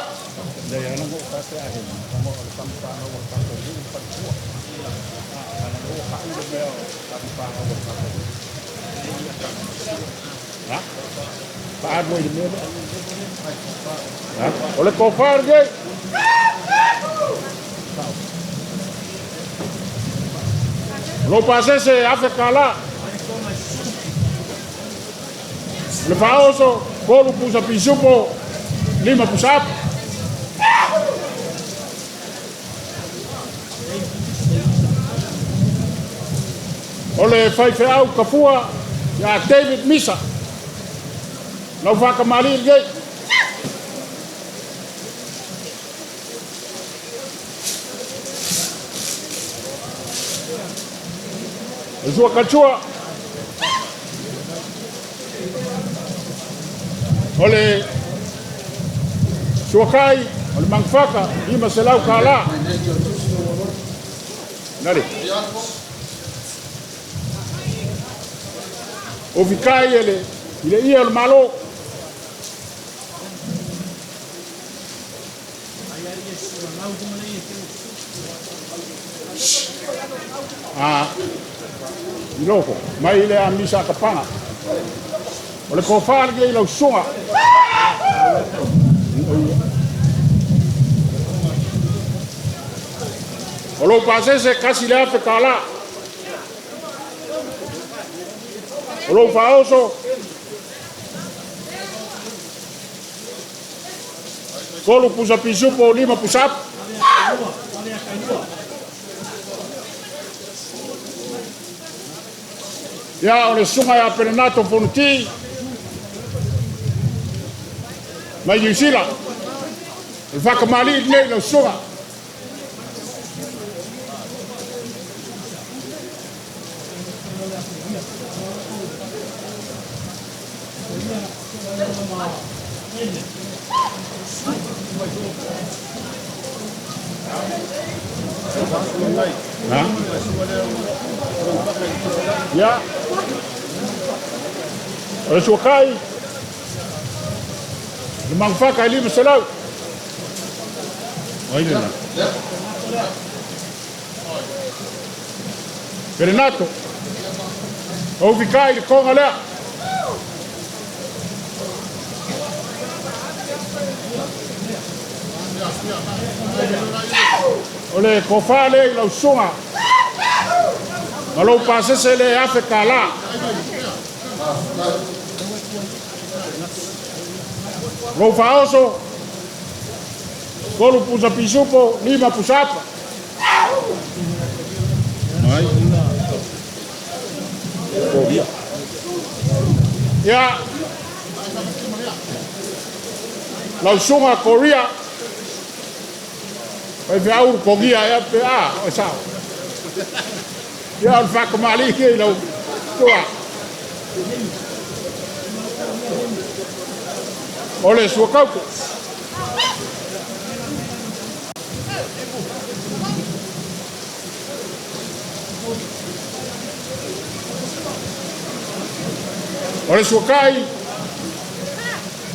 O le tofa lenei. O lou pasese e $1,000. O le faaoso, 3 pusa pisupo, 5 pusa apo. O le faifeau tafua ia David Misa. Lau faakamali'i lenei. O le suakalesua. O le suakai, o le magafaka, $500. Nale. O fikai ele, i le ia o le malo. A, i loko, mai le amisa kapanga. O le kofa le lau suga. O lou pasese kasi le $1,000. O lou faaoso 3 pusa pisupo, 5 pusa apo. Ia o le susuga ia Perenato Fonuti mai Niu Sila. O le faakamali'i lenei i lau susuga. Ha? Ia. O le suakai, le magafaka e 500. O ai lena? Perenato. O ufikai le konga lea. O le kofa le i lau susuga. Ma lou pasese le $1,000. Lou faaoso, 3 pusa pisupo, 5 pusa apa. Ia, lau susuga Korea. Faifeau kogia ea pe a, o sao. Ia o le faakamali'i i lau tua. O le suakauko. O le suakai,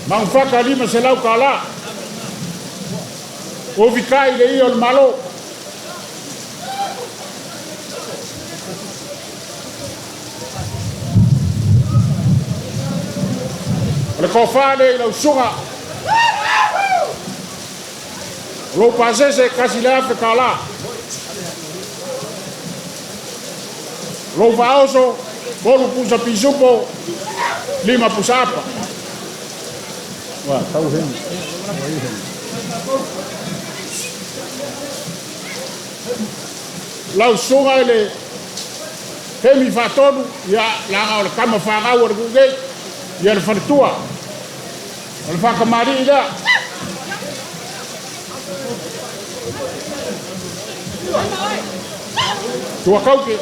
magafaka $500. O fikai le ia o le malo. O le kofa le i lau susuga. O lou pasese kasi le $1,000. O lou faaoso, 3 pusa pisupo, 5 pusa apa. Ua, tau hemi. Lau susuga i le Hemi Faatonu, ia laga o le kama fagau o le gugei, ia le faletua. O le faakamali'i lea. Tuakauke.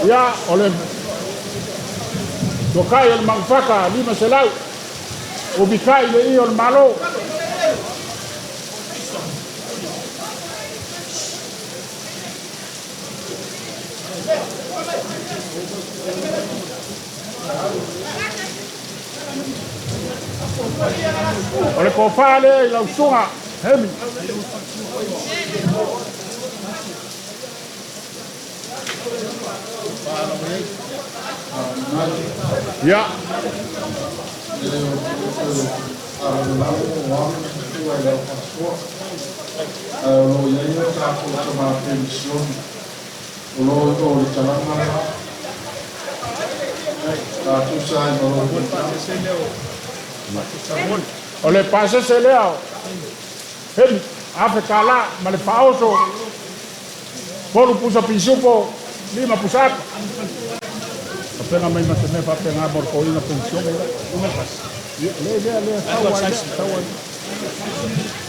Ia, o le tuakai o le magafaka, 500. O fikai le ia o le malo. O le tofa lea i lau susuga Hemi. Ia. Ae o lo o i ai o tatou tama penisione o lo o i o i le talaga lena. A tusa ai ma lou finagalo. O le pasese lea o Hemi, $1,000 ma le faaoso 3 pusa pisupo, 5 pusa ata. Faapena mai ma se mea faapena mo le toeaina penisione. Ia, le lea, lea, sau ai lea, sau ai.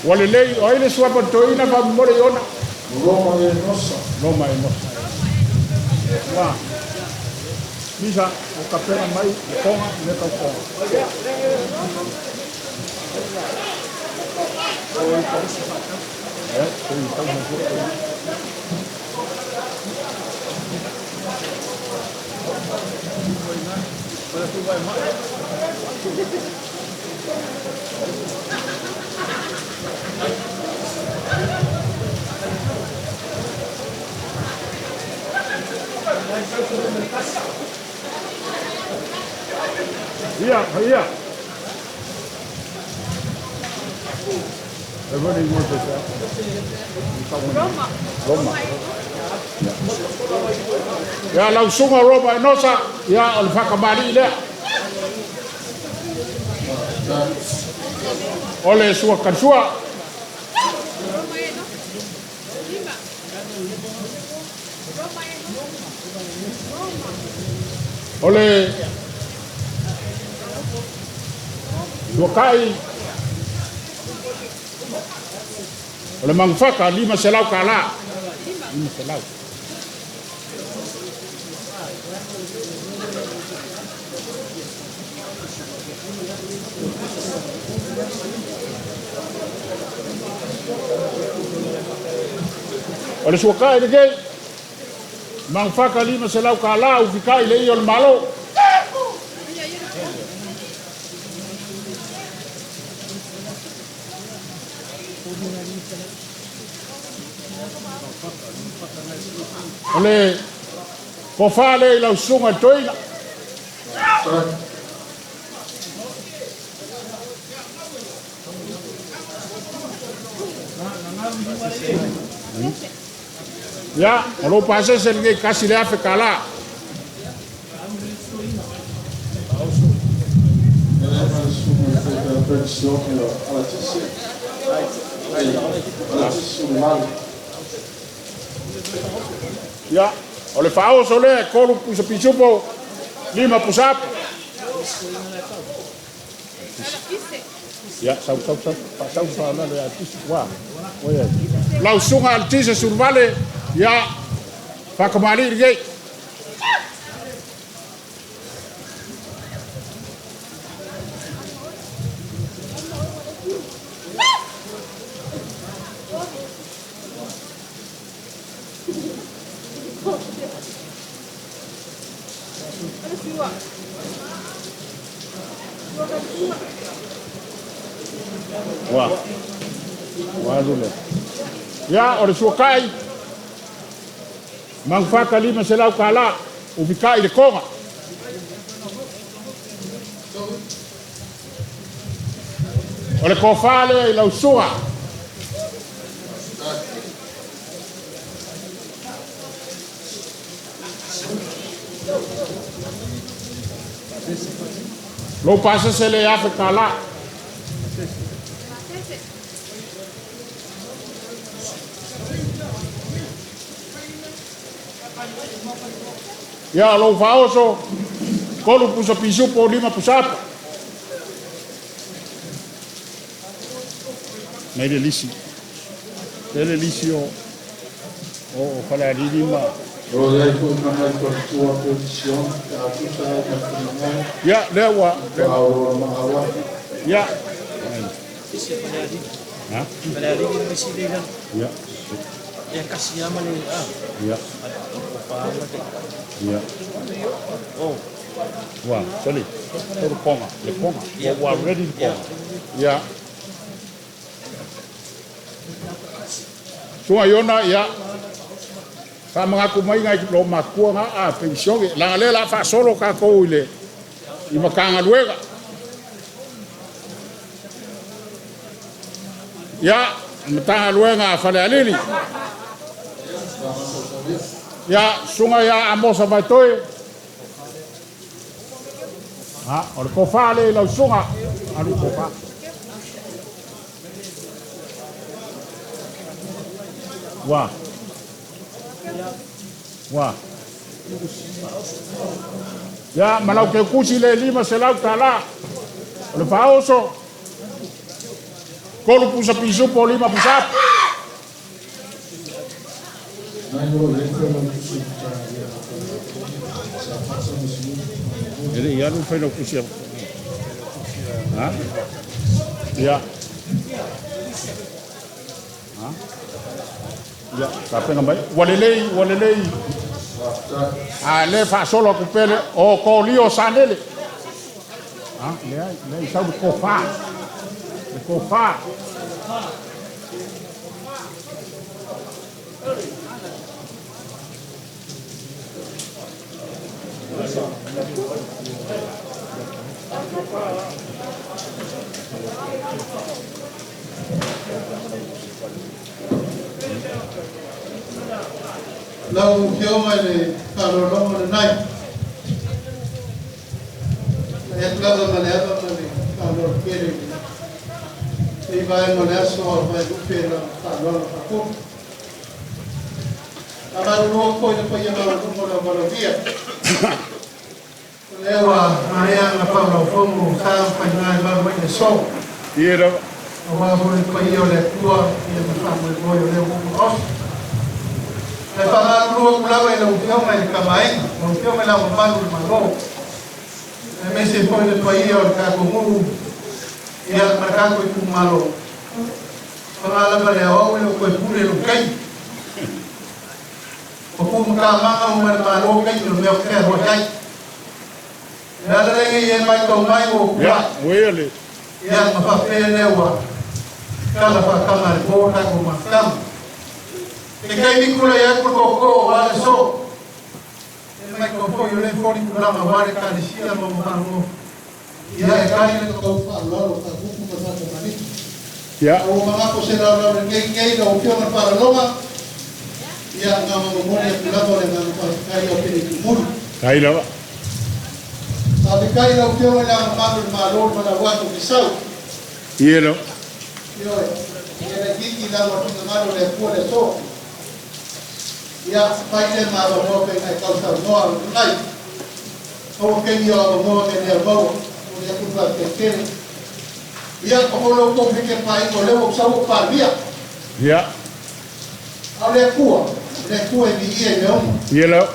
Ua lelei, o ai le suafa o le toeaina faamolemole i ona? O Roma Enosa. Roma Enosa. Ua. Misa, o tapena mai, le toga, le tau toga. Eh, sei tau mai foi. Ia, ia. E vole i moto sa. Roma. Roma. Ia lau susuga Roma Enosa, ia o le faakamali'i lea. O le sua kanisua. Roma Enosa. Lima. Roma Enosa. Roma. O le suakai o le Mangufaka $500. 500. O le suakai lenei, Mangufaka $500 ufikai le ia o le Malo. O le tofa lea i lau susuga i le toeaina. Ia, o lou pasese lenei $1,000. E le ma le susuga i le faipea penisione o Alatisi. Ai, Alatisi Suluvale. Ia, o le faaoso lea e 3 pusa pisupo, 5 pusa apo. Alatise. Ia, sau, sau, sau, faasau faalale Alatisi. Ua, ua ia. Lau susuga Alatisi Suluvale, ia, faakamali'i lenei. Sua. Sua Kanisua. Ua, ua alu lea. Ia, o le suakai, Mangufaka $500, ufikai le toga. O le tofa lea i lau susuga. Lou pasese le $1,000. Pasese. Ia, lou faaoso, 3 pusa pisupo, 5 pusa apa. Nei le lisi. Le lisi o o Falealili ma. O lo o i ai foi ma nai faletua penisione pe a tusa ai ma le finagalo. Ia, lea ua. Faatoa ola maau atu. Ia. Ha? Ia. Ia tasi lava ma le a. Ia. O kofa ma taitai. Ia. Oh. Ua, soli. Tolu ponga, le ponga. Ia. Ua ready le Ia. ponga. Ia. Suga Iona, ia. Faamagatu mai nai lo matua ga a penisione. Laga lea la faasolo tatou i le i Matagaluega. Ia, Matagaluega a Falealili. Ia, susuga ia Amosa Vaitoe. Ha, o le tofa lea i lau susuga. Alu tofa. Ua. Ua. Ia, ma lau keukusi le $500. O le faaoso. Tolu pusa pisupo, lima pusapu. E le i alu fai lau kusi. Ha? Ia. Ha? Ia, tapena mai. Ua lelei, ua lelei. A le faasolo atu pea le o Kolio Sanele. Ha? Leai, leai, sau le tofa. Le tofa. Lau Afioga i le faaaloaloga lenai, e atu lava ma le ava ma le faaaloalo tele i lenei vaega o le aso a o vaelupe i lana faaaloalo faaputu. Faamalulu atu foi i le paia maualuga o le auvalauvia. O lea ua maea ona faulaufono sa ma faiga e malu ai le aso. Ia lava. Aua foi le paia o le Atua ma faamoemoe o lea ua uma ofi. Ae faamalulu atu lava i lau Afioga i le Kamaaiga, lau Afioga i le Ao Mamalu o le Malo, aemaise foi le paia o le tatou nuu ia ma le tatou itumalo. Paga lava le aoao e le o toe pule i lou taimi. Ua tumatamaga uma e le Malo taimi o le mea ou te fealuai ai. O le ala lenei e matau mai ua ou Ia, tulai. ua ia le. Ia ma faapea lea ua tala faatama le po tatou mafutaga. Ke taimi tulai atu le tootoo aua le aso. E matau foi o lea e foli tulaga aua le Ekalesia ma mamalu nofo. Ia e tali le tou faaaloalo faagutu ma le faatamalii. Ia. A ua manatu se laolao lenei nei lau Afioga i le Faalaloga, ia na ona momoli atu lava o le agaga faafetai ao pele tumuli. Tai lava. Faafetai lau Afioga i le Ao Mamalu o le Malo ma lau atu fisau. Ia lava. Ioe, e laitiiti i lalo o finagalo o le Atua le aso. Ia, fai lea ma avanoa pe na e tausaunoa o le tunai. Aua taimi o avanoa me lea maua, o le atu faafetai tele. Ia, o ko lo tou feke paaiga o lea ua ou sau ou Palemia. Ia. A o le Atua, o le Atua e viia i mea uma. Ia lava.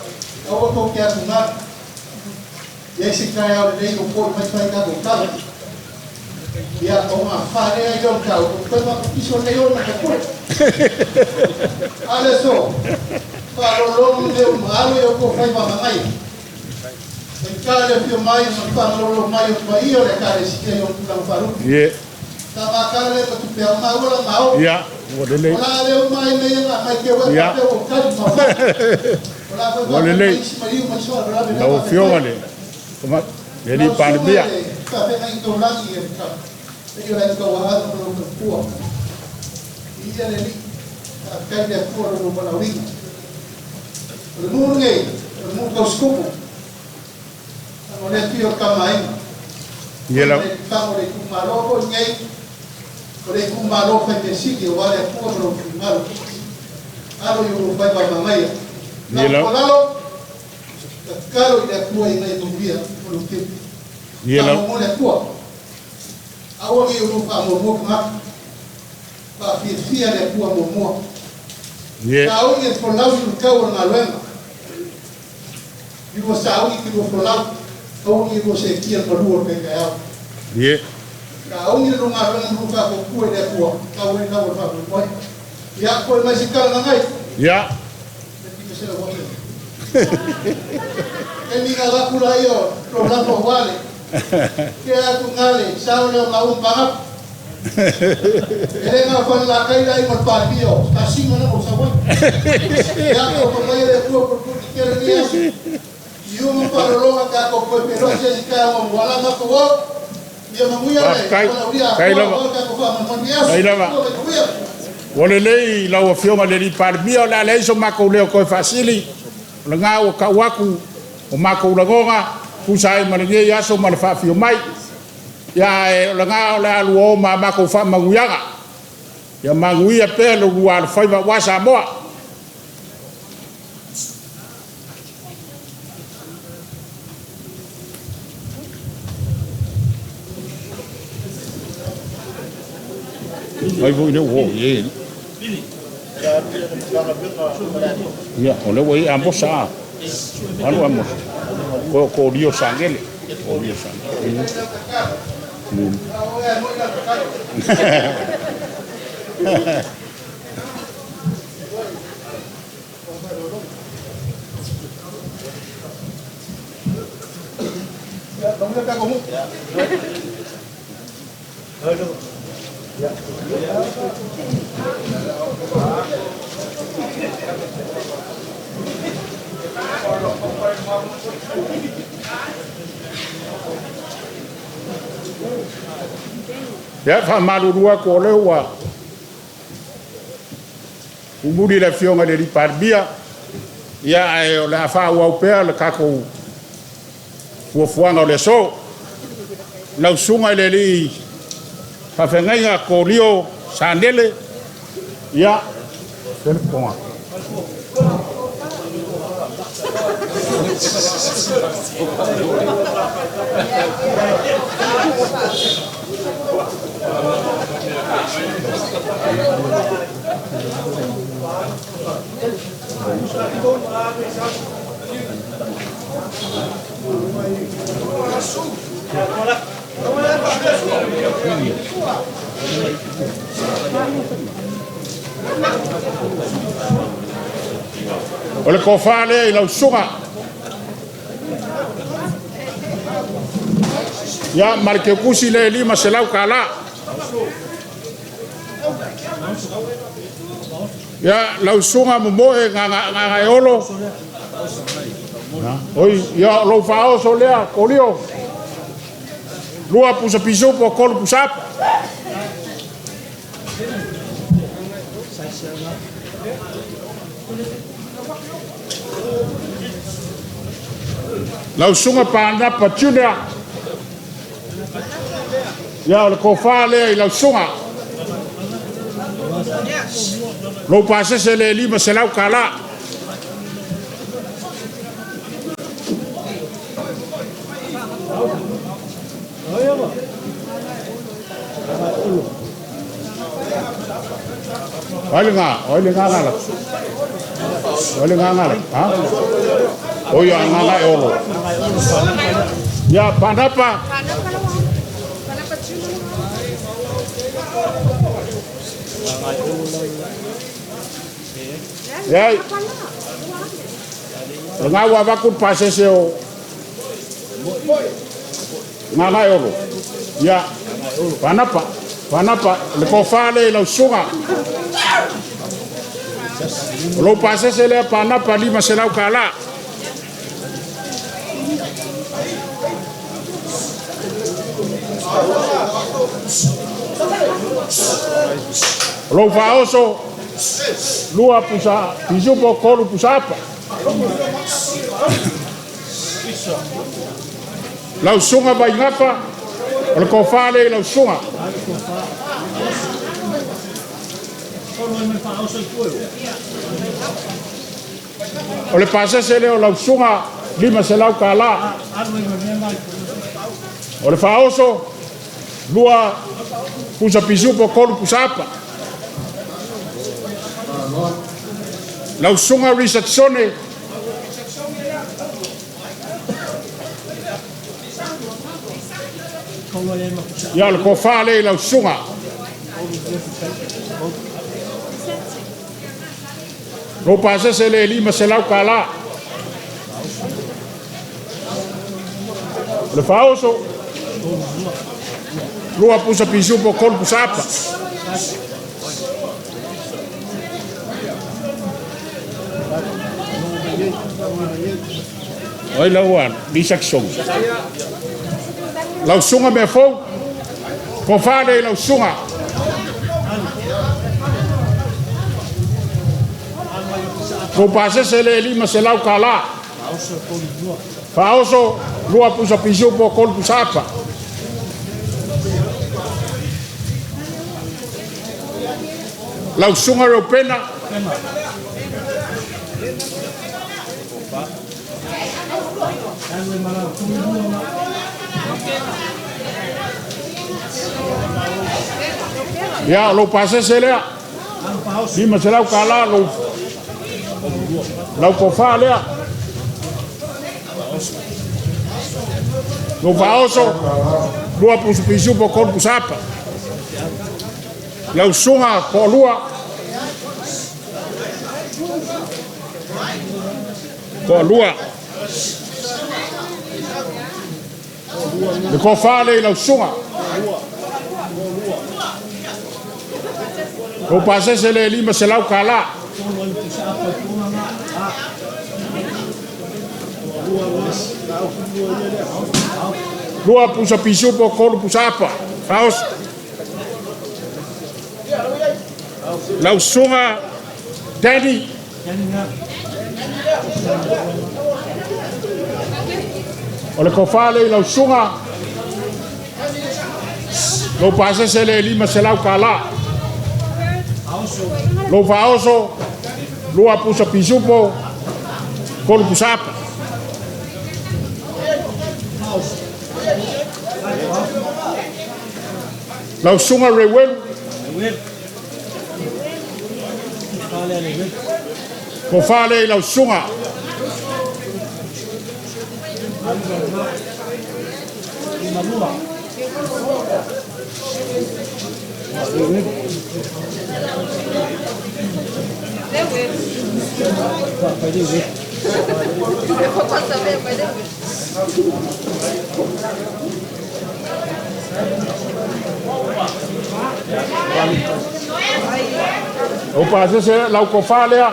Aua tou te atugalu. Iai se taeao lelei ua foi mai fai tatou tala. Ia, o ngā whare ai leo tau, o koe makupiso nei o na kapure. A le so, whaalologo leo maalo e o ko whai mamangai. E ka le fio mai ma whaalolo mai o paia o le kare si e o pulang wharupi. Ia. Ta makara le matupe au maua la mao. Ia, ua lelei. O la leo mai nei ngā mai te ue Ia. pape o kari ma wha. O la Ua whai lelei. mai isi mariu mai soa la Lau Afioga le le alii Palemia. Ia lava. Ia lava. Ia lava. Faamuamua le Atua. Aua ne i ou faamuamua tagata. Faafiafia le Atua muamua. Ia. Sauni e folau i le tau o le galuega. I lua sauni ki lua folau. Aua ne i lua seetia le malua o le taitaeao. Ia. Sauni le lua galuega ma lua faatautua i le Atua. Tau ai lau o le faamoemoe. Ia, foi mai se tala gagai. Ia. E miga la kula io lo la fo wale. Ke aku ngale sa le o ngau pangap. Ele nga fa la kai lai mo pa bio. Ta singa na o sa wa. Ya ko ko mai le ku ko ku ke le ni aso. Io mo pa lo ka ko ko pe ro se ka mo wala ma ko wo. Ia mamuia le. Faafetai. Faafetai lava. Ka ko fa mo ni aso. Faafetai lava. Ua lelei lau Afioga i le alii Palemia, o le a leai so matou leo toe faasili, o lena ua tau atu o matou lagona, tusa ai ma lenei aso ma le faafio mai. Ia ae o lena o le a lua o ma a matou faamanuiaga. Ia manuia pea le lua alofaiva aua Samoa. Mai foi lea ua oo i ai. Ia, o lea ua i ai Amosa a. Alu Amosa. Koe o Kolio Sagele. Kolio Sagele. Ia, e faamalulu atu o lea ua umuli le Afioga i le Palemia, ia ae o le a faaauau pea le tatou fuafuaga o le aso. Lau Susuga i le Alii Faafeagaiga Kolio Sanele, ia, le poga. O le tofa lea i lau susuga. Ia, ma le keukusi lea e $500. Ia, lau susuga Momoe Gagaeolo. Oi, ia, o lou faaoso lea, Kolio. 2 pusa pisupo, 3 pusa apa. Lau susuga Panapa Junior. Ia, o le tofa lea i lau susuga. Lou pasese le $500. Ai le ngā, ai le ngā ngā la. Ai le ngā ngā la. Ha? O ia ngā ngā e olo. Ia, Panapa. Panapa lawa. Panapa Junior lawa. Ia, o ngā ua vaku le pasese o ngā ngā e olo. Ia, Panapa. Panapa, le tofa lea i lau susuga. O lou pasese lea Panapa $500. O lou faaoso, 2 pusa pisupo, 3 pusa apa. Lau susuga Vaigafa, o le tofa lea i lau susuga. O le pasese lea o lau susuga $500. O le faaoso, 2 pusa pisupo, 3 pusa apa. Lau susuga Richardsone. Ia, o le tofa lea i lau susuga. Lou pasese le $500. O le faaoso, 2 pusa pisupo, 3 pusa apa. Oi lau anu, Lisa Kisonga. Lau sunga mea fou, ko fale i lau sunga. Lou pasese le $500. Faaoso, 2 pusa pisupo, 3 pusa apa. Lau sunga Reupena. Ia, lou pasese lea. $500 lou lau kofa lea. Lou faaoso, 2 pusa pisupo, 3 pusa apa. Lau sunga toalua. Toalua. Le kofa le i lau sunga. Lou pasese le $500. 2 pusa pisupo, 3 pusa apa. Faaoso. Lau sunga Danny. O le kofa le i lau sunga. Lou pasese le $500. Lou faaoso, 2 pusa pisupo, 3 pusa apa. Lau sunga Rewelu. Ko fale i lau sunga. Lou pasese lau kofa lea.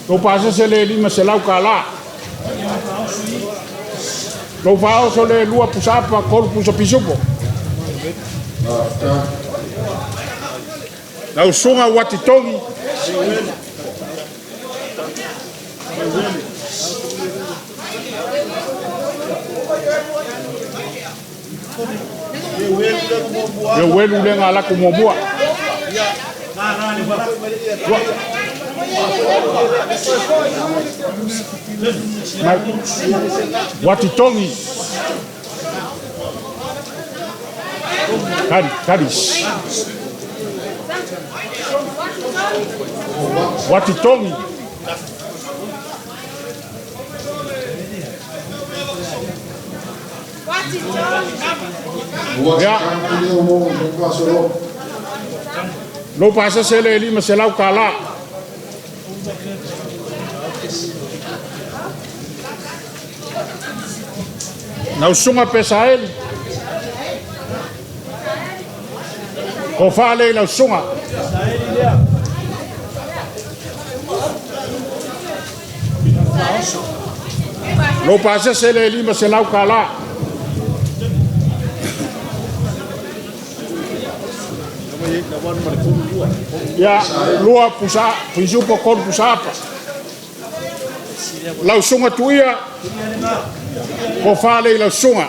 Lou pasese le $500. Lou faaoso le 2 pusa apa, 3 pusa pisupo. Lau sunga Watitongi. Le welu le ngā lako muamua. Watitongi. Kari, kari. Watitongi. Ia. Lou pasese le $500. Lau sunga Pesaeli. Ko fale i lau sunga. Lou pasese le $500. Ia, 2 pusa, pisupo, 3 pusa apa. Lau sunga tuia, ko fale i lau sunga.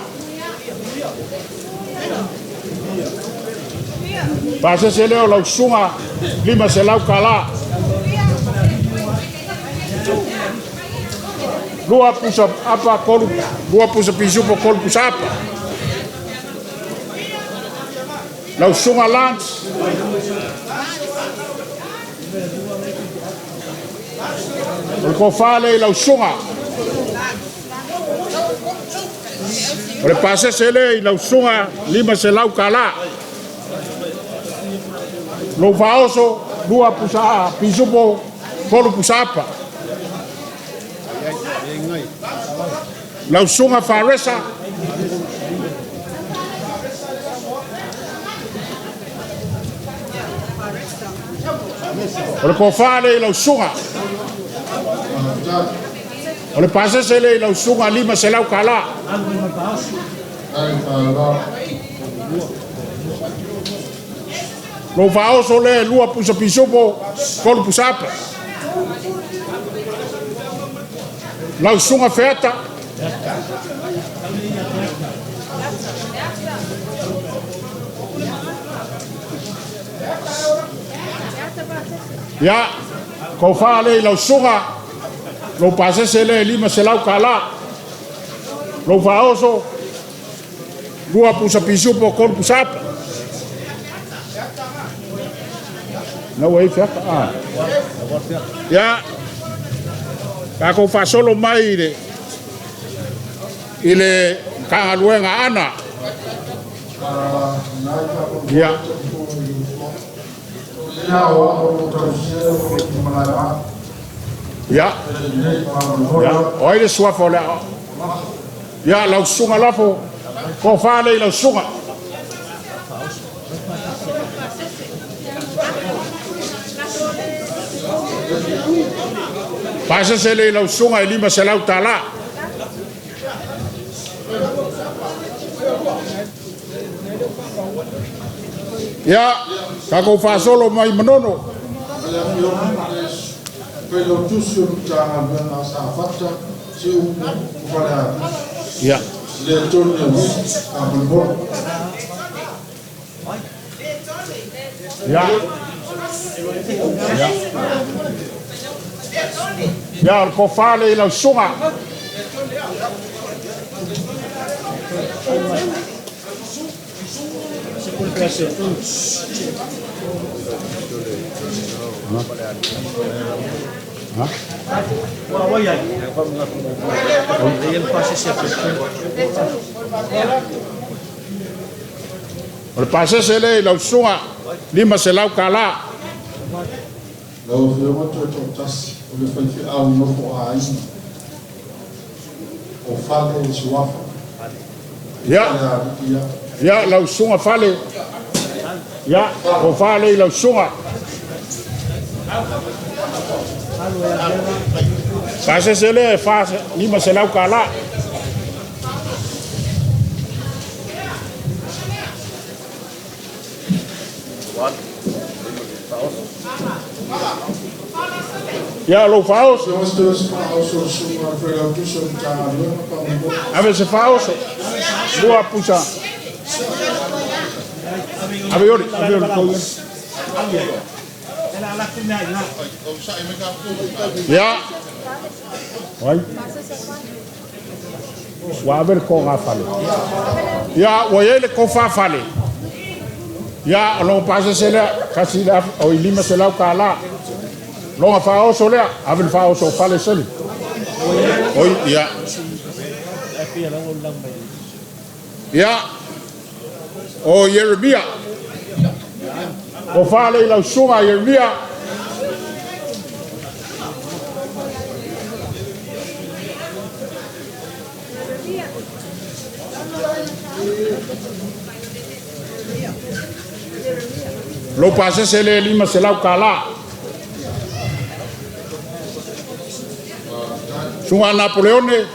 Pasese leo lau sunga, $500. 2 pusa apa, 3, 2 pusa pisupo, 3 pusa apa. Lau sunga Lance. O le kofale i lau sunga. O le pasese le i lau sunga $500. Lou faaoso, 2 pusa pisupo, 3 pusa apa. Lau susuga Faresa. O le tofa lea i lau susuga. O le pasese lea i lau susuga $500. Lou faaoso lea e 2 pusa pisupo, 3 pusa apa. Lau susuga Feata. Ia, tofa lea i lau susuga, lou pasese lea e $500. Lou faaoso, 2 pusa pisupo, 3 pusa apa. Na ua i Feata. Ah. Ia, tatou faasolo mai i le Matagaluega Ana. Ia. Ia. Ia, o ai le suafa o le a? Ia, lau susuga Lafo, tofa lea i lau susuga. Pasese lea i lau susuga e $500. Ia, tatou faasolo mai Manono. Ia. Ia. Ia. Ia, o le tofa lea i lau susuga. O le pasese lea i lau susuga, $500. Lau Afioga toe toatasi o le faifeau nofo aiga o Fale le suafa. Ia, ia, lau susuga Fale. Ia, tofa lea i lau susuga. Pasese lea e $500. Ia, lou faaoso. Ave se faaoso. 2 pusa. Ave ori, ave ori kou. Ia. Oi. Ua ave le koga fale. Ia, ua iai le tofa fale. Ia, o logo pasese lea, 1,000, o i $500. Loga faaoso lea, ave le faaoso o fale seli. Oi, ia. Ia, o Ieremia. O fale i lau susuga Ieremia. Lou pasese le $500. Susuga Napoleone.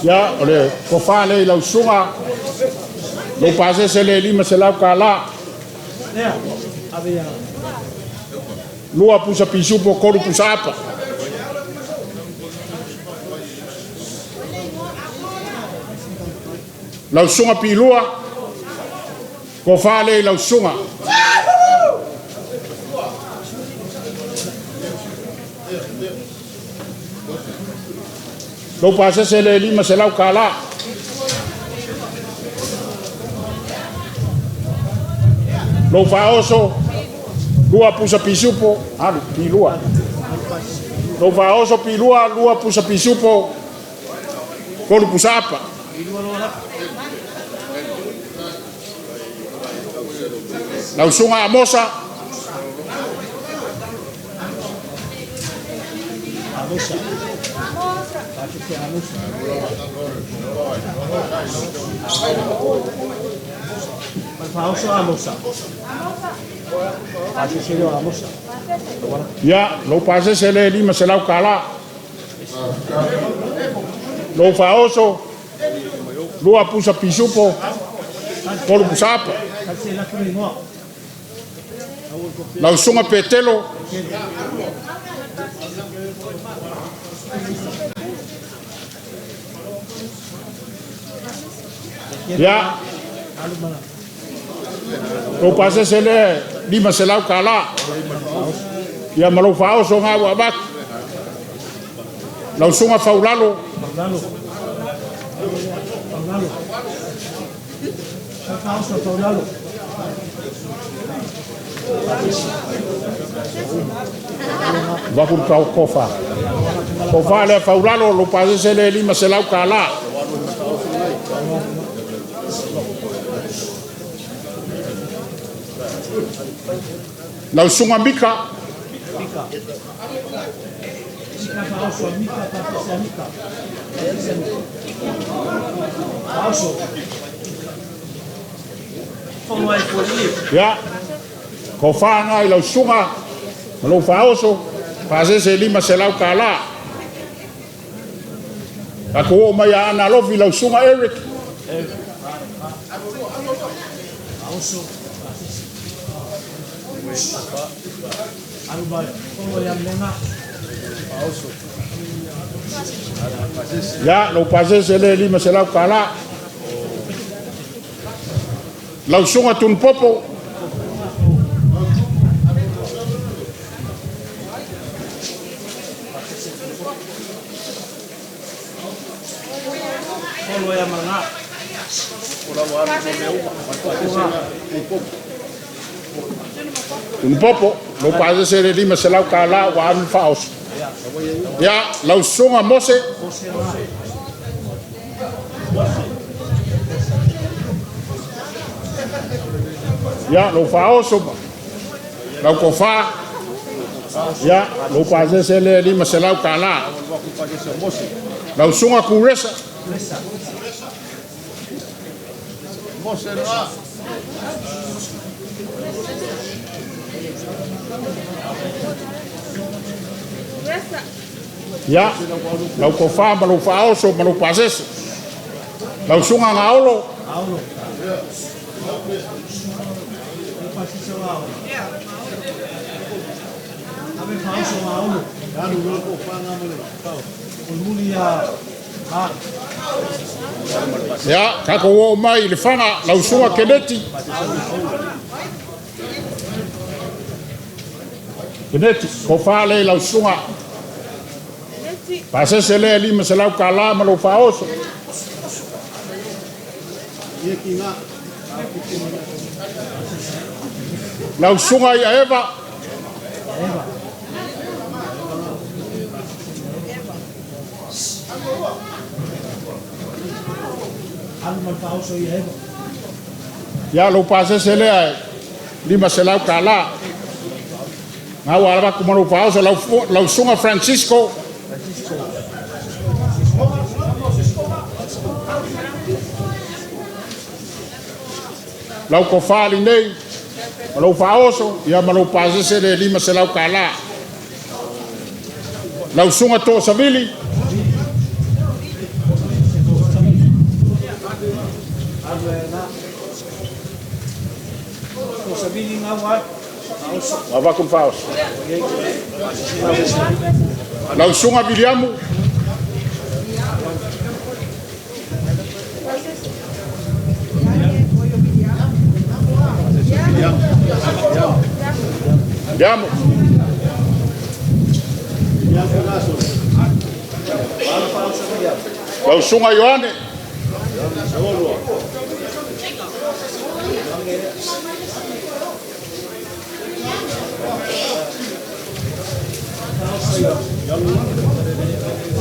Ia, o le tofa lea i lau susuga. Lou pasese le $500. 2 pusa pisupo, 3 pusa apa. Lau susuga Pilua. Tofa lea i lau susuga. Lou pasese le $500. Lou faaoso, 2 pusa pisupo, alu, Pilua. Lou faaoso Pilua, 2 pusa pisupo, Tolu pusa apa. Lau susuga Amosa. Ia, lou pasese lea e $500. Lou faaoso, lua pusa pisupo, tolu pusa apa. Lau susuga Petelo. Ia, lou pasese lea e $500. Ia ma lou faaoso ga ua avatu. Lau susuga Faulalo. Vaku le kofa. Kofa lea Faulalo, lou pasese lea e $500. Lau susuga Mika. Ia, kofa ga i lau susuga ma lou faaoso, pasese e $500. Tatou oo mai ia Aana Alofi, lau susuga Eric. Ia, lou pasese lea e $500. Lau susuga Tunupopo. Tunupopo, lou pasese lea e $500 ua alu le faaoso. Ia, lau susuga Mose. Ia, lou faaoso ma lau kofa. Ia, lou pasese lea e $500. Lau susuga Kuresa. Ia, lau kofa ma lou faaoso ma lou pasese. Lau susuga Gaolo. Ia, tatou oo mai i Lefaga, lau susuga Keneti. Keneti, kofa lea i lau susuga. Pasese lea e $500 ma lou faaoso. Lau susuga ia Eva. Ia, lou pasese lea e $500. Ga ua avatu ma lou faaoso lau susuga Francisco. Lau kofa lenei, ma lou faaoso, ia ma lou pasese le $500. Lau susuga To'osavili. Avatu le faaoso. Lau susuga Viliamu. Viliamu. Lau susuga Ioane.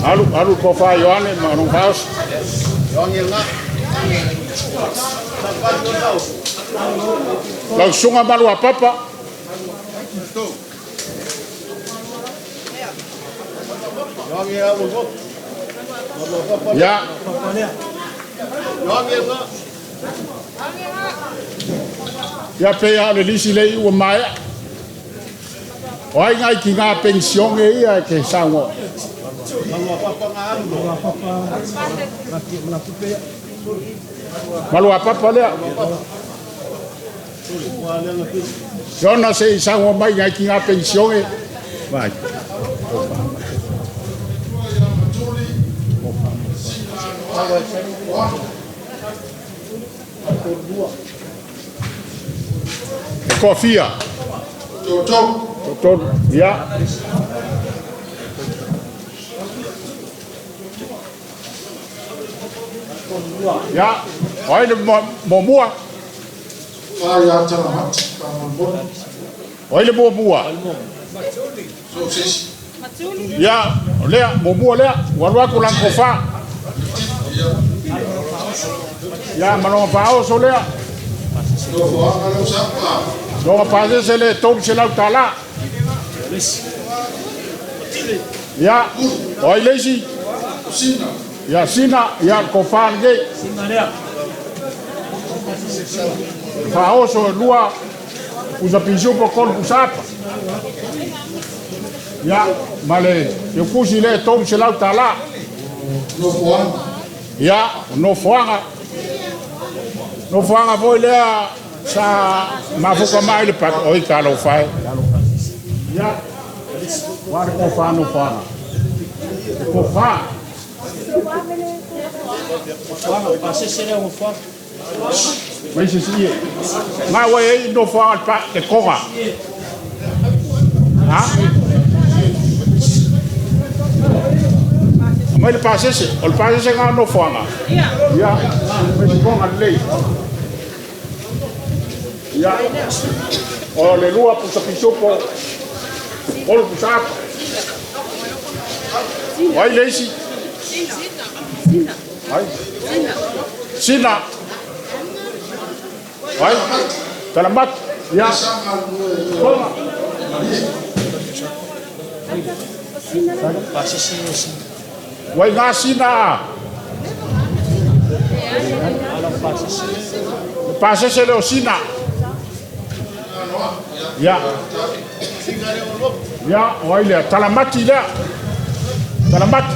Alu, alu tofa Ioane ma lona faaoso. Lau susuga Maluapapa. Ia. Ia pei lava o le lisi lea ua maea. O ai nai tiga penisione ia e te saunoa? Maluapapa lea. Iona se i saunoa mai nai tiga penisione. Vai. E toafia? Toatolu. Ia. Ia. O ai le muamua? O ai le muamua? Ia, o lea, muamua lea. Ua alu atu lana tofa. Ia, ma lona faaoso lea. Lona pasese le $300. Ia, o ai le isi? Ia, Sina, ia, le tofa lenei. Faaoso e lua pusa pisupo tolu pusa apa. Ia, ma le teukusi lea e $300. Ia, o nofoaga. Nofoaga foi lea sa mafuka mai le patu. Oi, talofa e. Ia, ua le tofa nofoaga. Le tofa. Mai se sie. Ngā wai ei nofoaga le pa le koga. Ha? Mai le pasese. O le pasese ngā nofoaga. Ia, mai se koga lelei. Ia, o le lua pusa pisupo, tolu pusa apa. O ai le isi? Ai? Sina. Ai? Talamatu. Ia. Koga. Wai ngā sina. Le pasese le o sina. Ia. Ia, o ai lea, talamati lea. Talamati.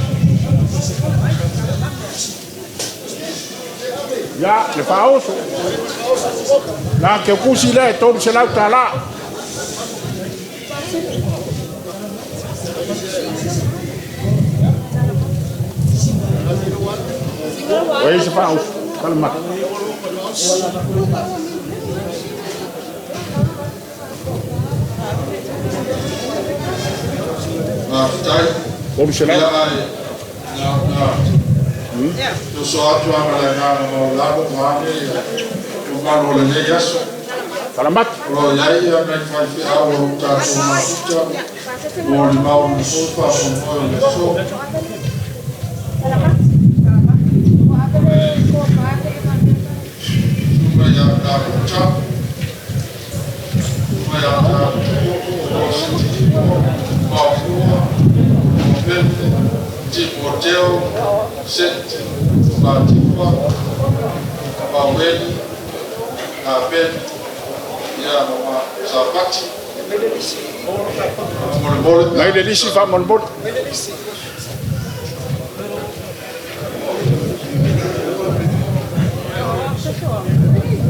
Ia, le faaoso. La teukusi lea e $300. O ai se faaoso, talamati. $300. Talamati. Mai le lisi faamolemole.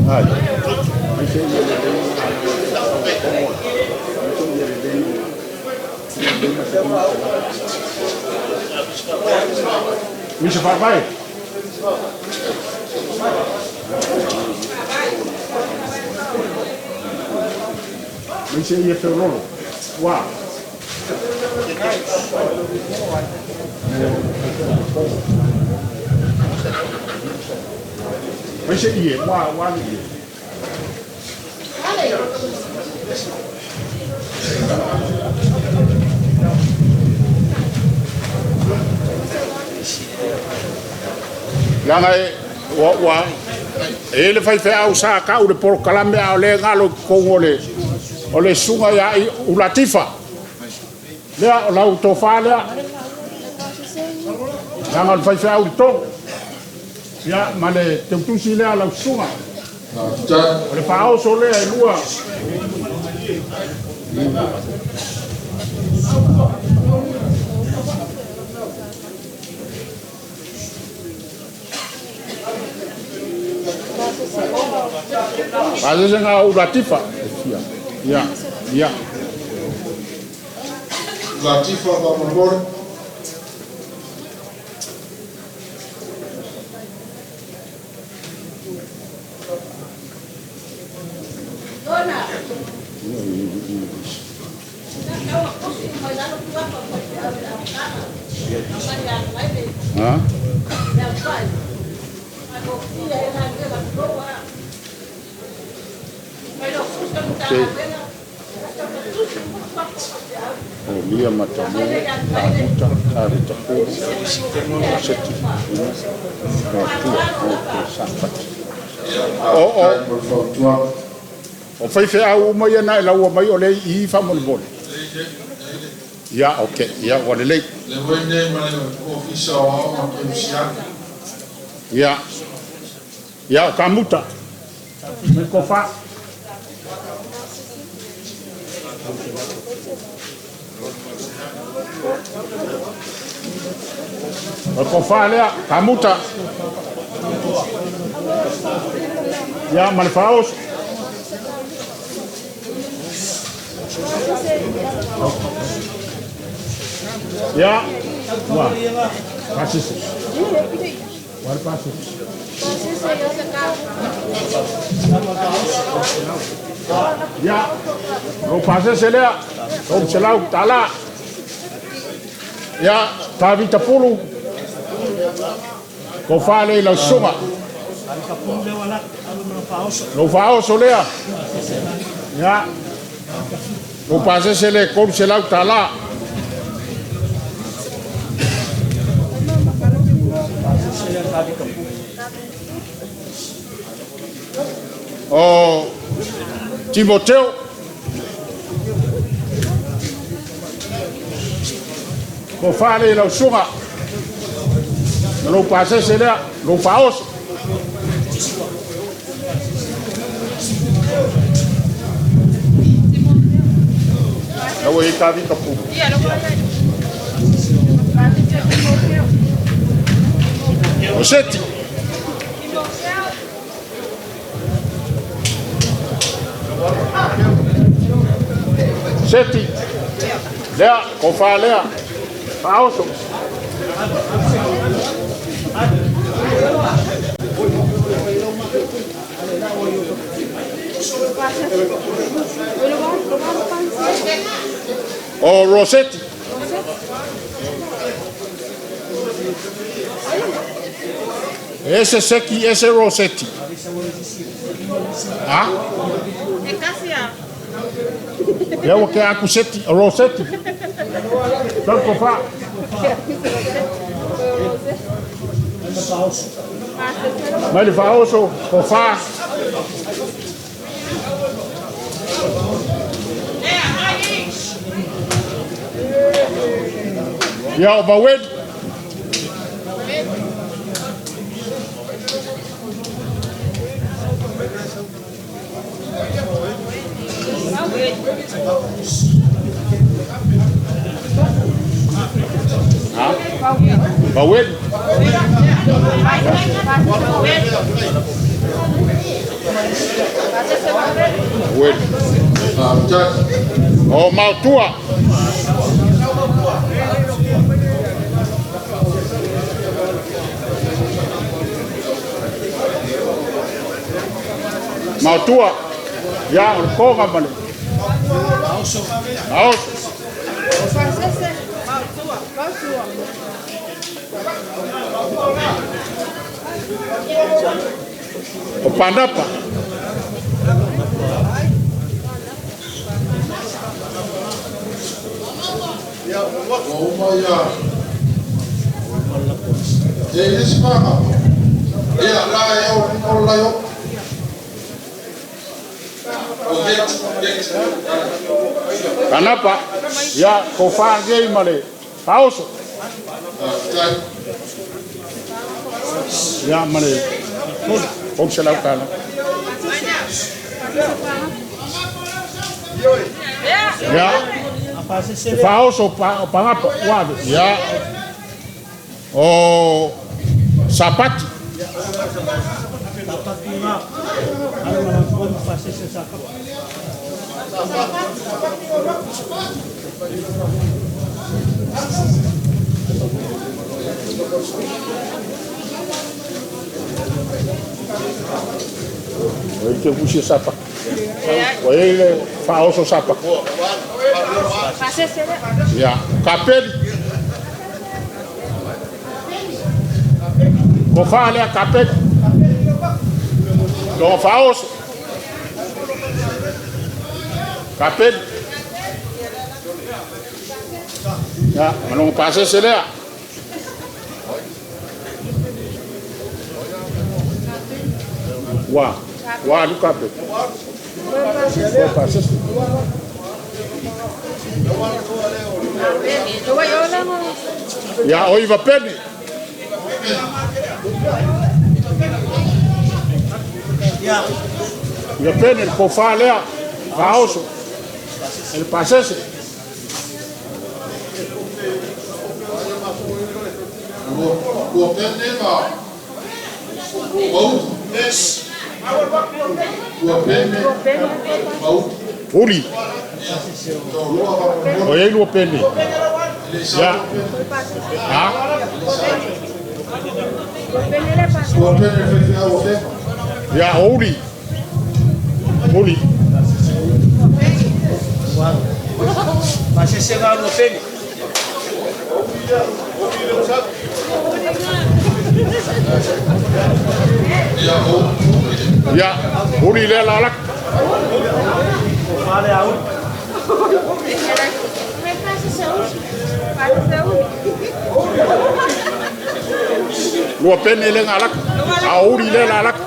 Ai. Mai se ia le lei. Misa faavae. Mai se ia feololo. Ua. Mai se ie, ua, ua le ie. Leaga e ua e i ai le faifeau sa tau i le polokalame a o lea e galo i totonu o le susuga ia Ulatifa. Lea, o lau tofa lea. Leaga o le faifeau i totonu. Ia, ma le teutusi lea a lau susuga. O le faaoso lea e lua. Faasese Ulatifa. Ia, ia. Latifa faamolemole. Ha? O lia matamu, tamuta, tavita pulu, seti, tua, o te safati. O, o, Mo le fautuaga. O faifeau uma ia na e laua mai o le i faamolemole. Ia, ok, ia, ua lelei. Le foi nei ma le Ofisa o Aoga Kerisiano. Ia, ia, o kamuta. Me kofa. O kofa lea, kamuta. Ia, ma le faaoso. Ia, ua, pasese. Ua le pasese. Ia, o pasese lea, $300. Ia, Tavita Pulu, kofa le i lau susuga. Lou faaoso lea. Ia, lou pasese le $300. O Timoteo. Kofa le i lau susuga. Na lou pasese lea, lou faaoso. Lau e Tavita Pulu. O seti. Seti. Lea, kofa lea. Faaoso. O Rossetti. Ese Seki, ese Rossetti. Ha? Lea ua ke aku seti, o Rossetti. Tau kofa. Mai le faaoso, kofa. Ia, o Maueli. Ha? Maueli. Maueli. Faafetai. O Mautua. Mautua. Ia, o le koga ma le. Aoso. O Pandapa. Ua uma ia. E i le isi vaega. Ia, la e o o lai o. O get, get. Kanapa, ia, ko whaangei ma le faaoso. Tai. Ia, ma le 300 tala. Ia, Pasese e faaoso pa, o pagapa, uave. Ia, o Sapati. Sapati nga. Ano man ang kung pasese sa kapa. O te usi sapa. O ele faaoso sapa. Pasese le. Ia, kapeli. Ko whaalea kapeli. Tonga faaoso. Kapeli. Ia, malogo pasese lea. Ua, ua alu kapeli. Ua pasese. Ua yola mo. Ia, o iva peni. Ia. Ia peni, le kofa lea. Faaoso. Le pasese. Ua pene ma. Mau. Ua pene. Mau. Uli. To lua va O ei lua peni. Le sa. Ia. Ha? Pene le pasese. Ua pene fe ua pene. Ia, o uli. Uli. Pasese nga lua pene. Ia o. Ia, uli lea la alaka. O fale au. Pasese uli. Lua pene le nga alaka. A uli lea la alaka.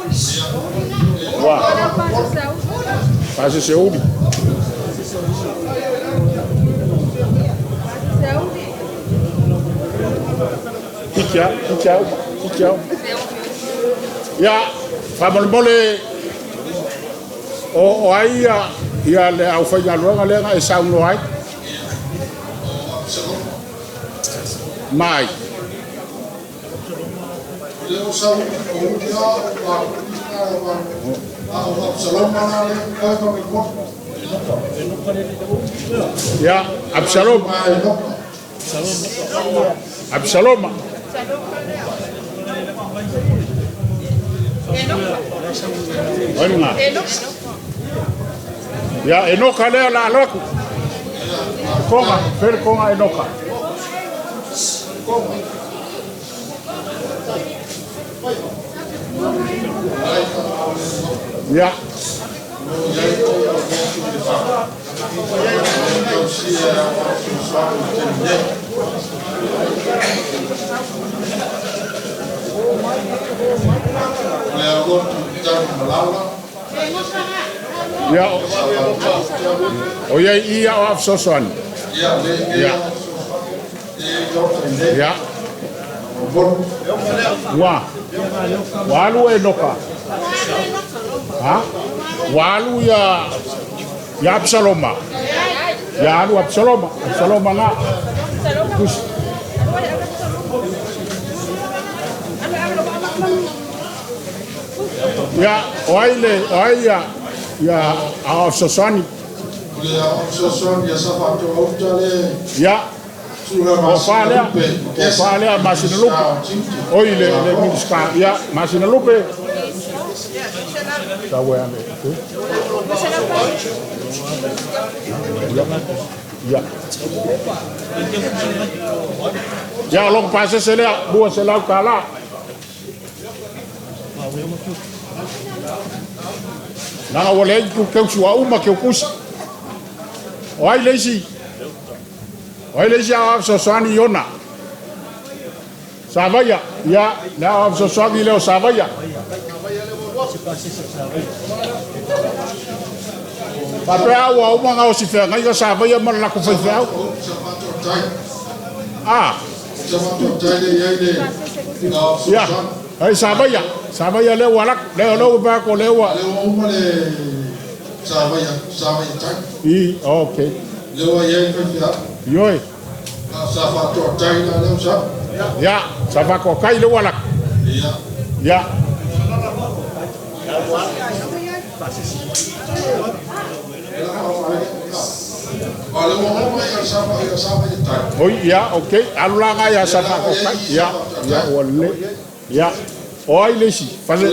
Ua, Pasese uli. pasese uli. Pasese uli. Hiki au, hiki au, hiki au. Ia, faamolemole o ai ia, ia le au faigaluega lea na e saunoa ai. Mai. Le o sa o ia o a a o Absalom na le ka ka mi ko. Ia, Absalom. Ma e no. Absaloma. Oinga. Ia, Enoka lea la aloaku. Konga, fele konga Enoka. Ia, Le a go tu ta malala. Ia, o ia i ia o afsosoani. Ia le Ia. e yo te Ia, Bon. ua. Ua alu Enoka. Ha? Ua alu ia, ia Absaloma. Ia alu Absaloma. Absaloma nga. Kus. Ia, o ai le, o ai ia, ia a afsosoani. Le a Absalom ia sa fa to o ta le Ia, sura o whaalea, o whaalea Masina Lupe. Oi le, le Minista, ia, Masina Lupe. Sa wea me. Ia. Ia, o longo pasese lea, bua se lau ka la. Nanga ua le ku keu sua uma keu kusi. O ai le isi. O ai le isi a sosoani Iona. Savaia, ia, le a fesoasoani lea o Savaia. Faapea ua uma ona osi feagaiga Savaia ma le latou faifeau. Ah. Ia, ai Savaia, Savaia lea ua lako, lea lea ua pa lea ua. Lea ua uma le Savaia, Savaia tai. I, okay. Lea ua i ai faifeau. Ioe. Sa faatoatai la lea sa. Ia, sa faatoatai lea ua lako. Ia. Ia. Oi, ia, okay. Alu la ngai ia sa faatoatai. Ia, ia, ua lelei. Ia. O ai le isi? Fale,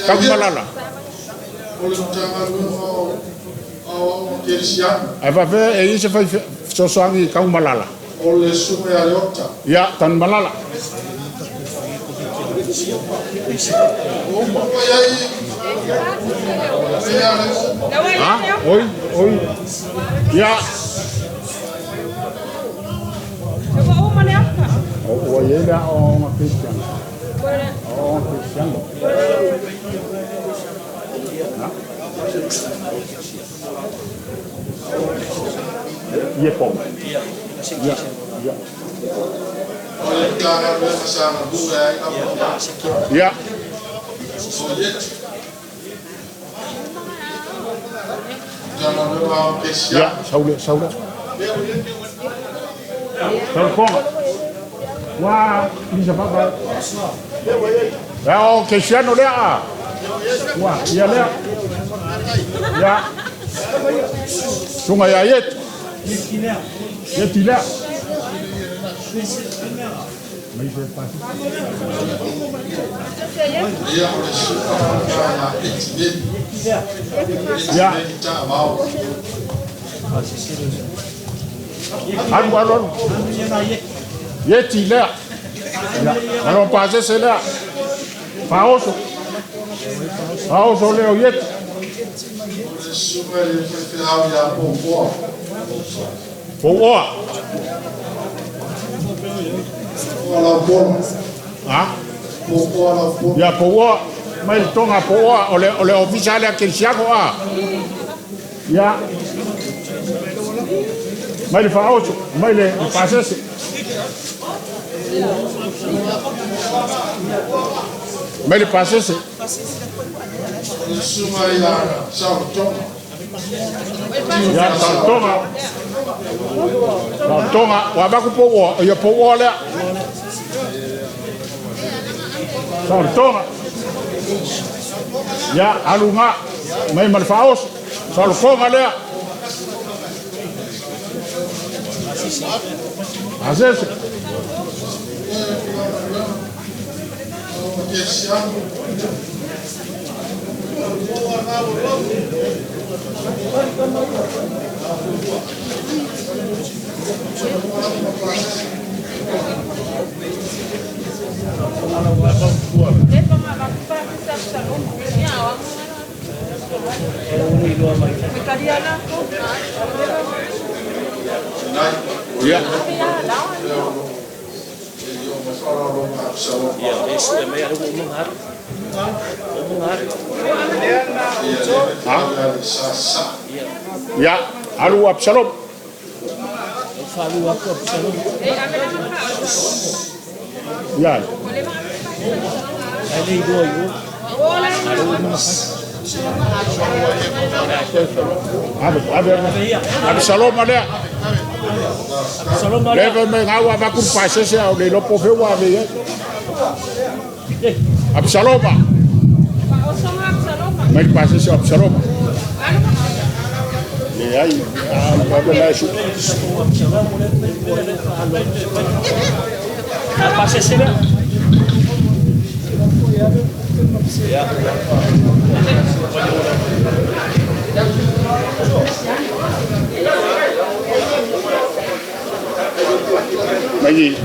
Tagumalala. O le Matagaluega o Aoaoga Kerisiano. Ae faapefea e i ai se fai fesoasoani i Tagumalala? O le susuga ia Leota. Ia, Tanumalala. Ha? Oi, oi. Ia. Ua i ai le aoaoga Kerisiano. Aoaoga Kerisiano. Ha? Ia poma. Ia, ia. O le Matagaluega sa galue ai lava. Ia. O Ietu. Matagaluega o Kerisiano. Ia, saule, saule. Saule konga. Ua, lisa papa. Ia, o Kerisiano lea a. Ua, ia lea. Ia. Susuga ia Ietu. Ietu lea. Ia, o le susuga ia Etineni. Ia. Etineni Taavao. Alu, alu, alu. Ieti lea. Ia. Malo pasese lea. Faaoso. Faaoso lea o Ieti. O le susuga i le faifeau ia Pouoa. Pouoa. Pouoa Laupolo. Ha? Pouoa Laupolo. Ia, Pouoa. Mai le Toga Pouoa. O le ofisa lea Kerisiano a. Ia. Mai le faaoso. Mai le pasese. Mai le pasese. O le susuga ia Sautoga. Ia, Sautoga. Sautoga. Ua avaku Pouoa. Ia Pouoa lea. Sautoga. Ia, alu ngā. Mai ma le faaoso. Saulokoga lea. Pasese. O Kerisiano. Ia. Ha? Ia, alu Absalom. Ia. Ave, ave, ave. Absalom lea. Lea mai ngau avaku le pasese a o le iloa po o fea ua ave i ai. Absaloma. Mai le pasese o Absaloma. Leai, a ave la e su. Mai.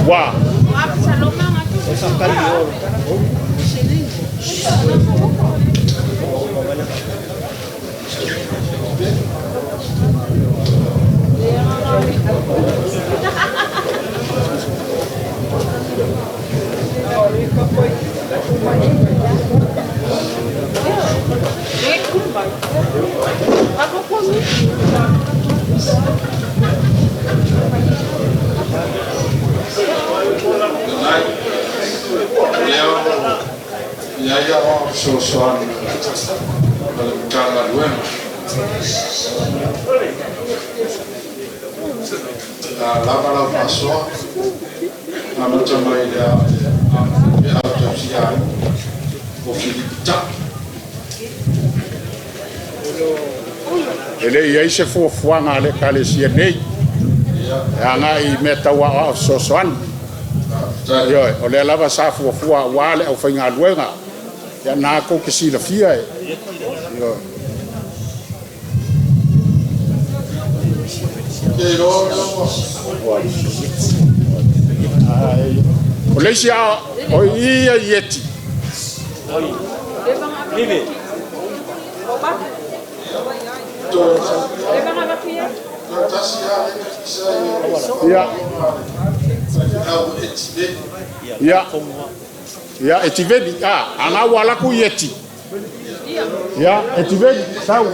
Ua. Fetalai, o lea ua i ai au fesoasoani a le Matagaluega, a lava lau faasoa, amata mai i le faifeau tausiaiga o Filipi Tai. E le i i ai se fuafuaga a le Ekalesia nei e agai i mea tau aoao fesoasoani. Faafetai. Ioe, o lea lava sa fuafua aua le aufaigaluega, ia lena tou te silafia e. Ioe. Ou te iloa o lea ua O le isi a o i ia ieti. Livi. Toe tasi lava lea sa i ai Ia, faifeau Etiveni. Ia, ia, Etiveni, a, ana ua alaku ieti. Ia, Etiveni, sau.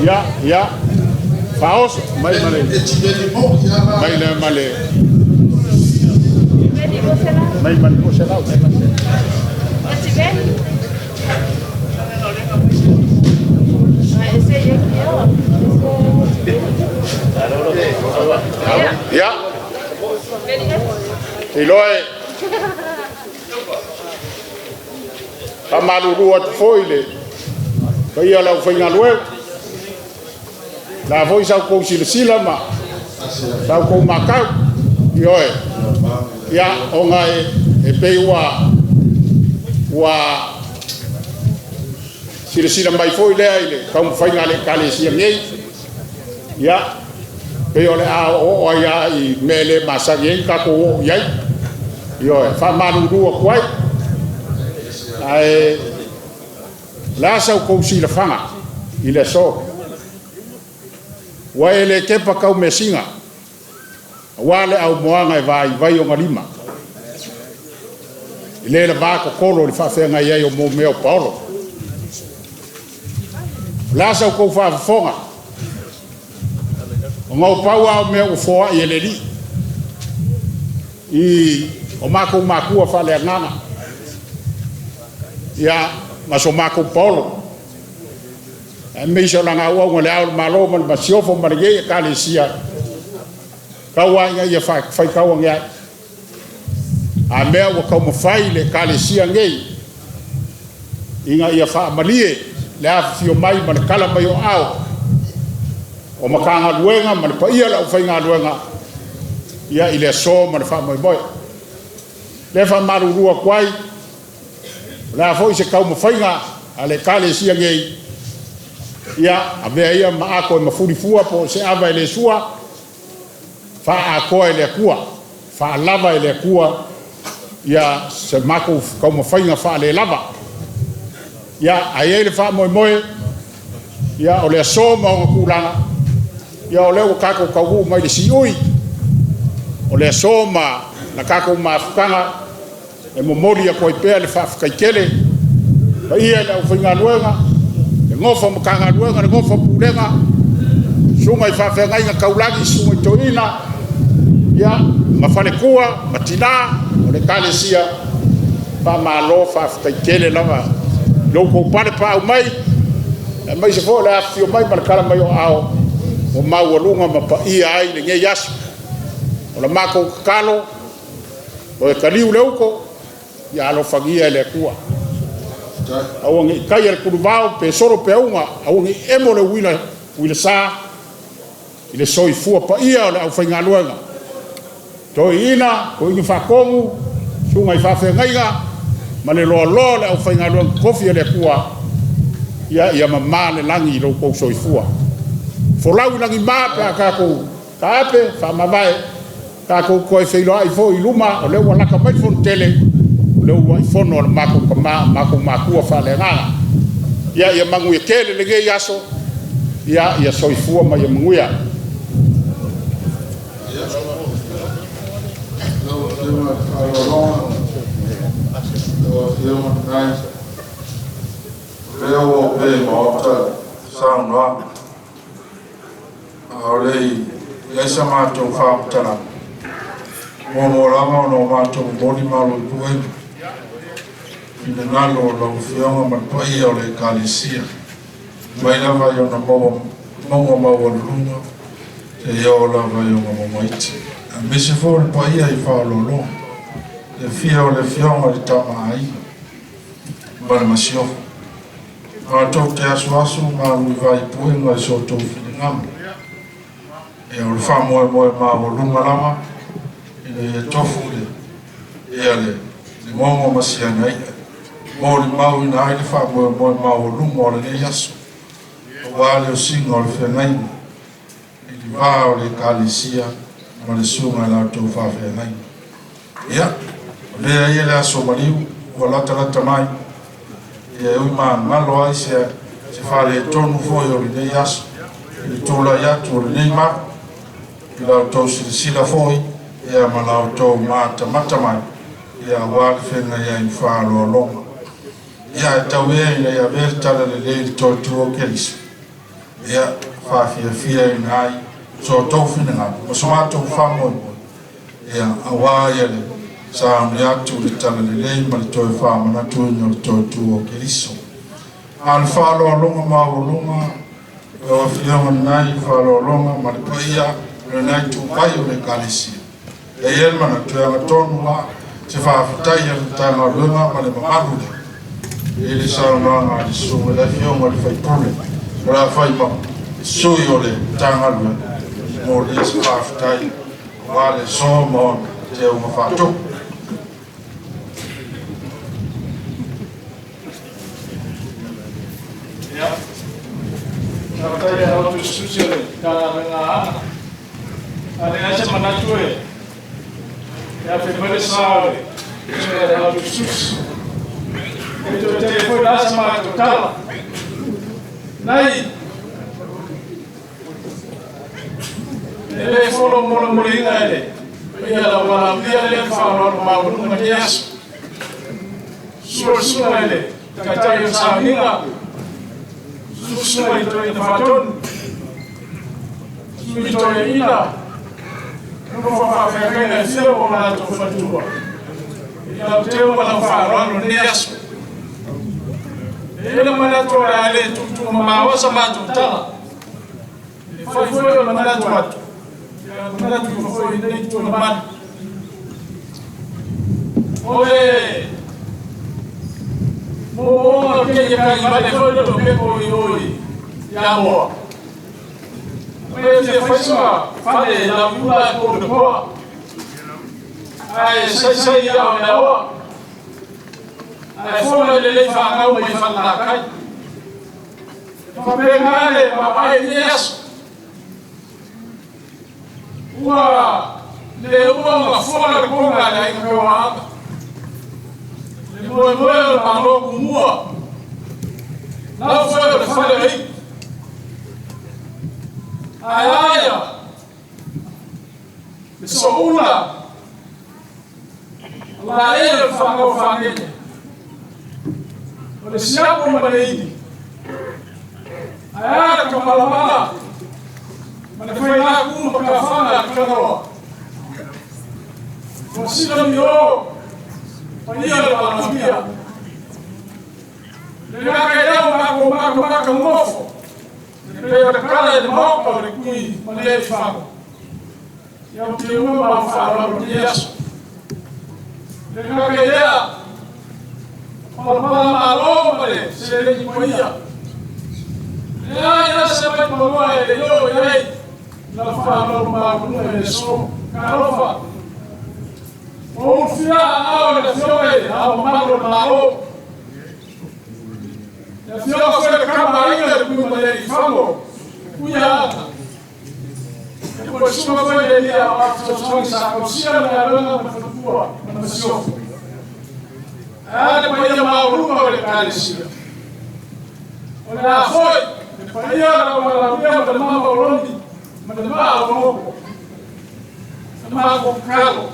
Ia, ia, faaoso, mai ma le, Etiveni moi lava. Mai le, ma le, mai ma le 200. Ia, te iloa e faamalulu atu foi i le paia o le aufaigaluega, o le a foi sa outou silasila ma sa outou matau, ioe, ia, ona e pei ua silasila mai foi lea i le taumafaiga a le Ekalesia nei, ia, pei o le a oooo ai lava i mea e le masani ai ona tatou oo i ai. Ioe, e faamalulu atu ai, ae o le a sa outou silafaga i le aso? Ua e le tepa taumeasina, aua le aumoaga e vaivai ona lima, e le lava totolo i le faafeagai ai o mea o paolo. O le a sa outou faafofoga? Ona o pau lava o mea ua foai e le Alii i o matou matua faaleagaga, ia, ma so matou paolo, aemaise o lana auauna i Le Ao o le Malo ma le Masiofo ma lenei Ekalesia, tau lava ina ia faitau ane ai. A mea ua taumafai le Ekalesia nei ina ia faamalie le afifio mai ma le tala mai o aao o Matagaluega ma le paia o le aufaigaluega ia i le aso ma le faamoemoe. O lea e faamalulu atu ai, o le a foi se taumafaiga a le Ekalesia nei, ia avea ia ma ato e mafuli fua po o se ava e le sua, faaatoa e le Atua, faalava e le Atua ia se matou taumafaiga faalelava. Ia, ae i ai le faamoemoe, ia, o le aso ma ona tulaga, ia o lea ua tatou taunuu mai i le siui o le aso ma le tatou mafutaga e momoli atu ai pea le faafetai tele i le paia i le aufaigaluega, le nofo a Matagaluega, le nofo a Pulega, susuga i faafeagaiga taulagi, susuga i toeaina, ia, ma faletua ma tina o le Ekalesia, faamalo faafetai tele lava i lo outou palepaau mai, aemaise foi o le afifio mai ma le tala mai o aao ua maualuga ma paia ai lenei aso. O le matou tatalo, toe taliu le uto, ia alofagia e le Atua. Aua ne i taia le kuluvao pe solo peauga, aua ne i emo le uila, uila sa i le soifua paia o le aufaigaluega. Toeaiina, toeaina faatonu, susuga i faafeagaiga ma le loaloa o le aufaigaluega totofi a le Atua, ia ia mama le lagi i lo outou soifua. Folau i lagima pe a tatou taape, faamavae, tatou toe feiloai foi i luma, o lea ua lata mai le Fonotele, o le uluai fono a le matou tama, matou matua faaleagaga. Ia, ia manuia tele lenei aso, ia soifua ma ia manuia. Faaaloaloga lau Afioga lenai, o lea ua opea i maota saunoaga, a o le i i ai sa matou faamatalaga, muamua lava ona o matou momoli malu i puega finagalo o lau Afioga ma le paia o le Ekalesia, mai lava i ona mauga maualuluga seia oo lava i ona mauga iti, aemaise foi o le paia i faaaloaloga, le afio o le Afioga i le Tama a Aiga ma le Masiofo. Matou te asuasu malu i vai i puega i so outou finagalo. Ia, o le faamoemoe maualuga lava ina ia tofu le ia le le gogo ma siana i'a, molimauina ai le faamoemoe maualuga o lenei aso, aua le osiga o le feagaiga i le va o le Ekalesia ma le susuga i la outou faafeagaiga. Ia, avea ia le aso maliu ua latalata mai, ia e ui magalo ai se faaletonu foi o lenei aso i le tulai atu o lenei malu, i la outou silasila foi ia ma la outou matamata mai, ia aua le feagai ai ma faaaloaloga. Ia, e tau ea ina ia avea le tala lelei i le toe tu o Keriso, ia faafiafiaina ai so outou finagalo ma so matou faamoemoe, ia aua ia le sauni atu i le tala lelei ma le toe faamanatuina o le toe tu o Keriso. A o le faaaloaloga maualuga lau Afioga lenai, faaaloaloga ma le paia o lenai itupai o le Ekalesia, e i ai le manatu e agatonu lava se faafetai a le Matagaluega ma le mamalu lea i le saunoaga a le susuga i le Afioga i le Faipule o le a fai ma sui o le Matagaluega mo lea se faafetai aua le aso ma ona teuga faatupu. Ia, faafetai i le au tusitusi o le Matagaluega a Aoga. A leai se manatu e afe mai le sa o le susuga i le au tusitusi. E toe tele foi la sa matou tala. Nai, e le folo molemoliina e le paia la valaaulia lea le faaaloalo maualuga i lenei aso. Susu le susuga i le Taitai o le Sauniga, susu susuga i Toeaina Faatonu, susu i Toeaina, nofo faafeagaiga e fia o latou faletua, i lau teu ma lau faaaloalo i lenei aso. E i ai le manatu o le a le tuutuumamao sa matou tala. E fai foi o le manatu atu, ia manatu ifo foi i lenei itu o le malu. O le moomooga o keia kai vale foi le o pepo i o i Amoa. Mai e fia fai soa fale lau iula e po le poa. Ae saisai ia o le aoa. Ae fola i le lei whāngau mai whanalakai. E faapena le vaavaai i lenei aso. Ua le uma ona fola le poga a le aiga Kauaaga. Le moemoe o le Malo kumua. Lau foi o le fale o iu. Ae a ia le soula laei o le fanau fagele. O le siapo ma le ili. Ae a le kamalamala ma le faigaku ma kafaga a le Kanaoa. Ua silami o paia le valaaulia. Le gagaelau mako mako mako mofo. E pei o le kala i le maoka o le kui ma le ifago. Ia o te ua ma o faaaloalo i lenei aso. Le gagaelea palapala malo ma le seleni paia. Leai la se mai maloa e le o i ai la faaaloalo maualuga i le aso. Talofa. Ua ulufia aao i le Afioga i Le Ao Mamalu o le Malo. Le Afioga foi i le Kama Aiga i le Kui ma le Alii-fago, le Kui Aana. E po susuga foi i le Alii Aoao Fesoasoani sa tausia le galuega ma le faletua ma le masiofo. Ae a le paia maualuga o le Ekalesia. O le a foi le paia o le valaaulia ma le mama o Loni ma le maa o Moko. Sa matou tatalo.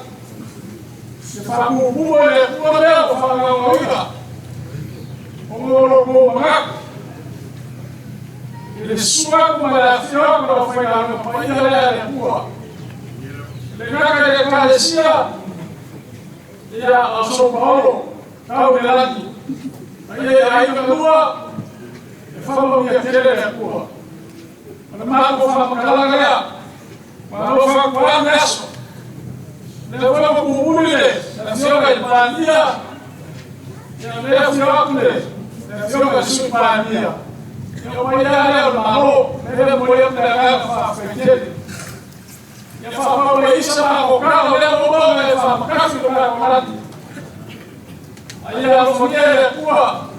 Ia faapuupuu e le Atua mea ua faagaogaoina ona o lo outou manatu i le susu atu ma le afifio atu o le aufaigaluega paia lea a le Atua. E le gata i le Ekalesia, ia, a o Sou Paolo tau i le lagi, a ia i aiga lua, e faamanuia tele le Atua. O le matou faamatalaga lea, malo fautuaga le aso. Lea foi ua tumuli le Afioga i le Palemia, ia lea afio atu le Afioga i le Sui Palemia. Ia o paia lea o le Malo, lea e momoli atu le agaga faafetai tele. Ia faamau le isa ma tokalo lea ua uma ona e faamakasi lo tatou manatu. A ia alofagia e le Atua,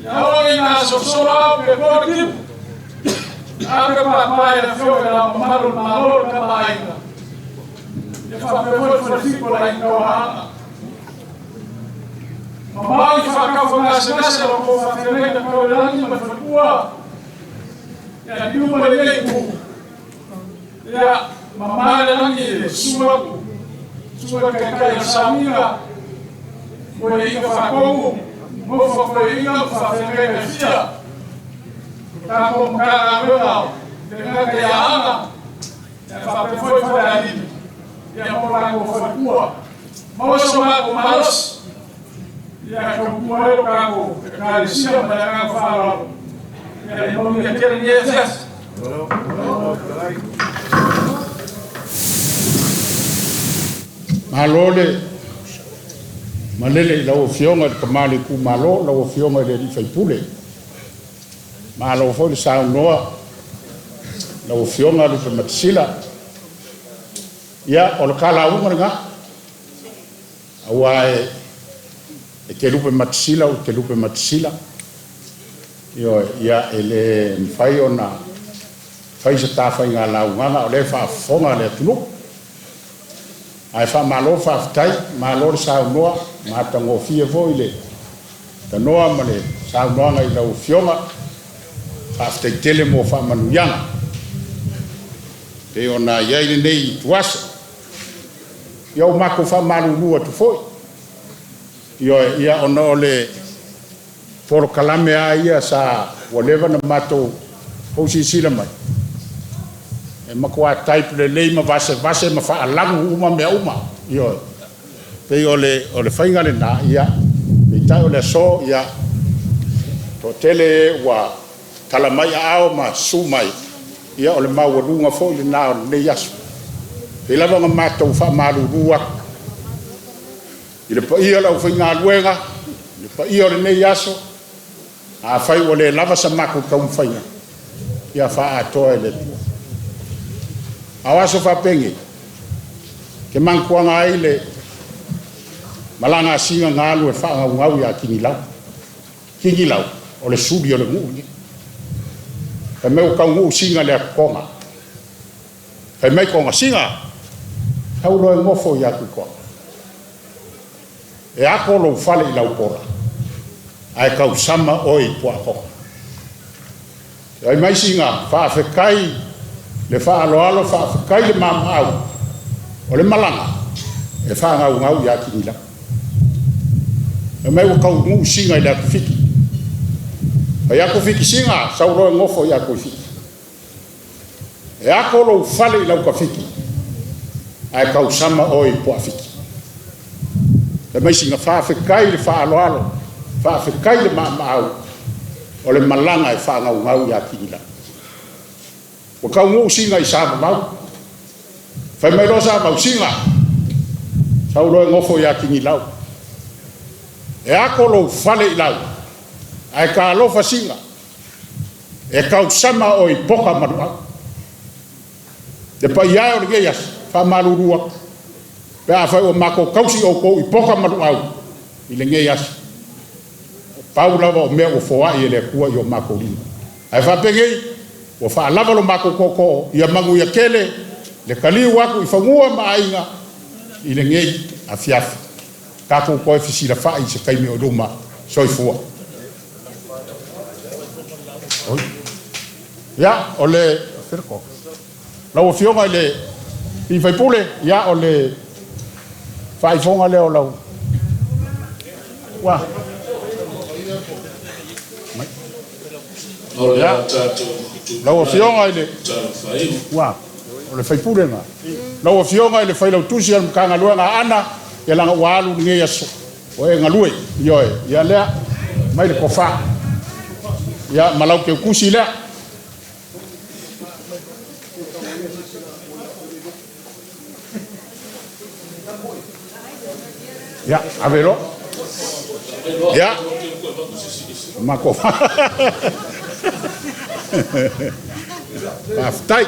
ia aua ne i gasolosolo au pe to le timu. Ave papa i le Afioga i Le Ao Mamalu o le Malo le Tama a Aiga. Ia faapea foi le Falefitu o le Aiga Tauaana. Mamao i faataufagasegase o lo outou faafeagaiga tau i le lagi ma le faletua. Ia liu ma lenei itu. Ia mamā le lagi i le susu atu, susu le taitai o le sauniga, toeaiina faatonu, nofo a toeaiina ma faafeagaiga e fia. O tatou Matagaluega o le gata i Aana, ia faapea foi Falealili, ia ma o latou faletua. Maua so matou malosi, ia tautua ai lo tatou Ekalesia ma le agaga faaaloalo. Ia ia manuia tele lenei afiafi. Malo le malele i lau Afioga i le Tama o le Itumalo, lau Afioga i le Alii Faipule. Malo foi le saunoa lau Afioga Lupematasila. Ia, o le ta lauga lena, aua e te lupematasila ou te lupematasila. Ioe, ia e le mafai ona fai se ta faiga laugaga o lea e faafofoga le atunuu. Ae faamalo faafetai, malo le saunoa, matagofie foi le tanoa ma le saunoaga i lau Afioga. Faafetai tele mo faamanuiaga pei ona i ai lenei ituaso. Ia ua matou faamalulu atu foi, ioe, ia ona o le polokalame lava ia sa ua leva ona matou silasila mai, e matua type lelei ma vasevase ma faalagu uma mea uma, ioe. Pei o le faiga lena, ia, peitai o le aso, ia, toatele e ua tala mai aao ma susu mai, ia o le maualuga foi lena o lenei aso. Pei lava ona matou faamalulu atu i le paia o le aufaigaluega, i le paia o lenei aso, afai ua le lava sa matou taumafaiga, ia faaatoa e le Atua. A o aso faapenei, te manatuaga ai le malaga a Siga na alu e faagaugau ia Tigilau. Tigilau, o le suli o le nuu lenei. Fai mai ua taunuu Siga i le atotoga. Fai mai toga, Siga, tau loa e nofo i atu i toga. E ako lou fale i lau pola, ae tausama oe i puaatoga. Fai mai Siga, faafetai le faaaloalo, faafetai le mamaau, o le malaga e faagaugau ia Tigilau. Fai mai ua taunuu Siga i le atufiki. Fai atu fiki, Siga, sau loa e nofo i atu i fiki. E ako lou fale i lau tafiki, ae tausama oe i puafiki. Fai mai Siga, faafetai le faaaloalo, faafetai le maamaau, o le malaga e faagaugau ia Tigilau. Ua taunuu Siga i Savavau. Fai mai loa Savavau, Siga, sau loa e nofo ia Tigilau. E ako lou fale i lau, ae talofa Siga, e tausama oe i poka ma luau. Le paia e o lenei aso, faamalulu atu, pe afai ua matou tausi outou i poka ma luau i lenei aso. Pau lava o mea ua foai e le Atua i o matou lima. Ae faapenei, ua faalava lo matou tootoo, ia manuia tele le taliu atu i fanua ma aiga i lenei afiafi. Tatou toe fesilafai i se taimi o i luma. Soifua. Ia, o le lau Afioga i le sui usufono, ia o le Faaifoga lea o lau ua. O le Ia, a tatou lau tupai Afioga i le tala faaiu. Ua, o le faipule lena. Lau Afioga i le Failautusi a le Matagaluega a Aana, ia leaga ua alu lenei aso, ua e galue, ioe, ia lea, mai le tofa, ia, ma lau teutusi lea. Ia, ave loa. Ia, matou faafetai.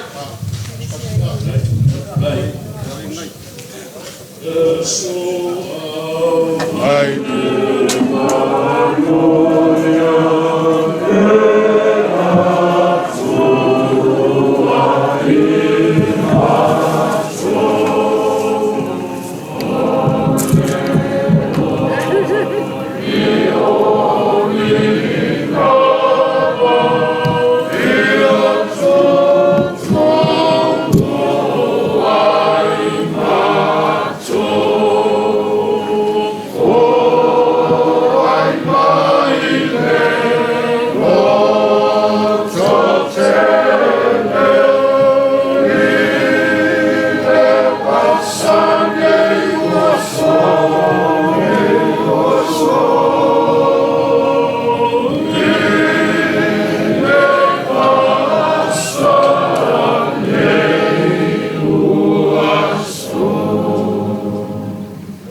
Ai.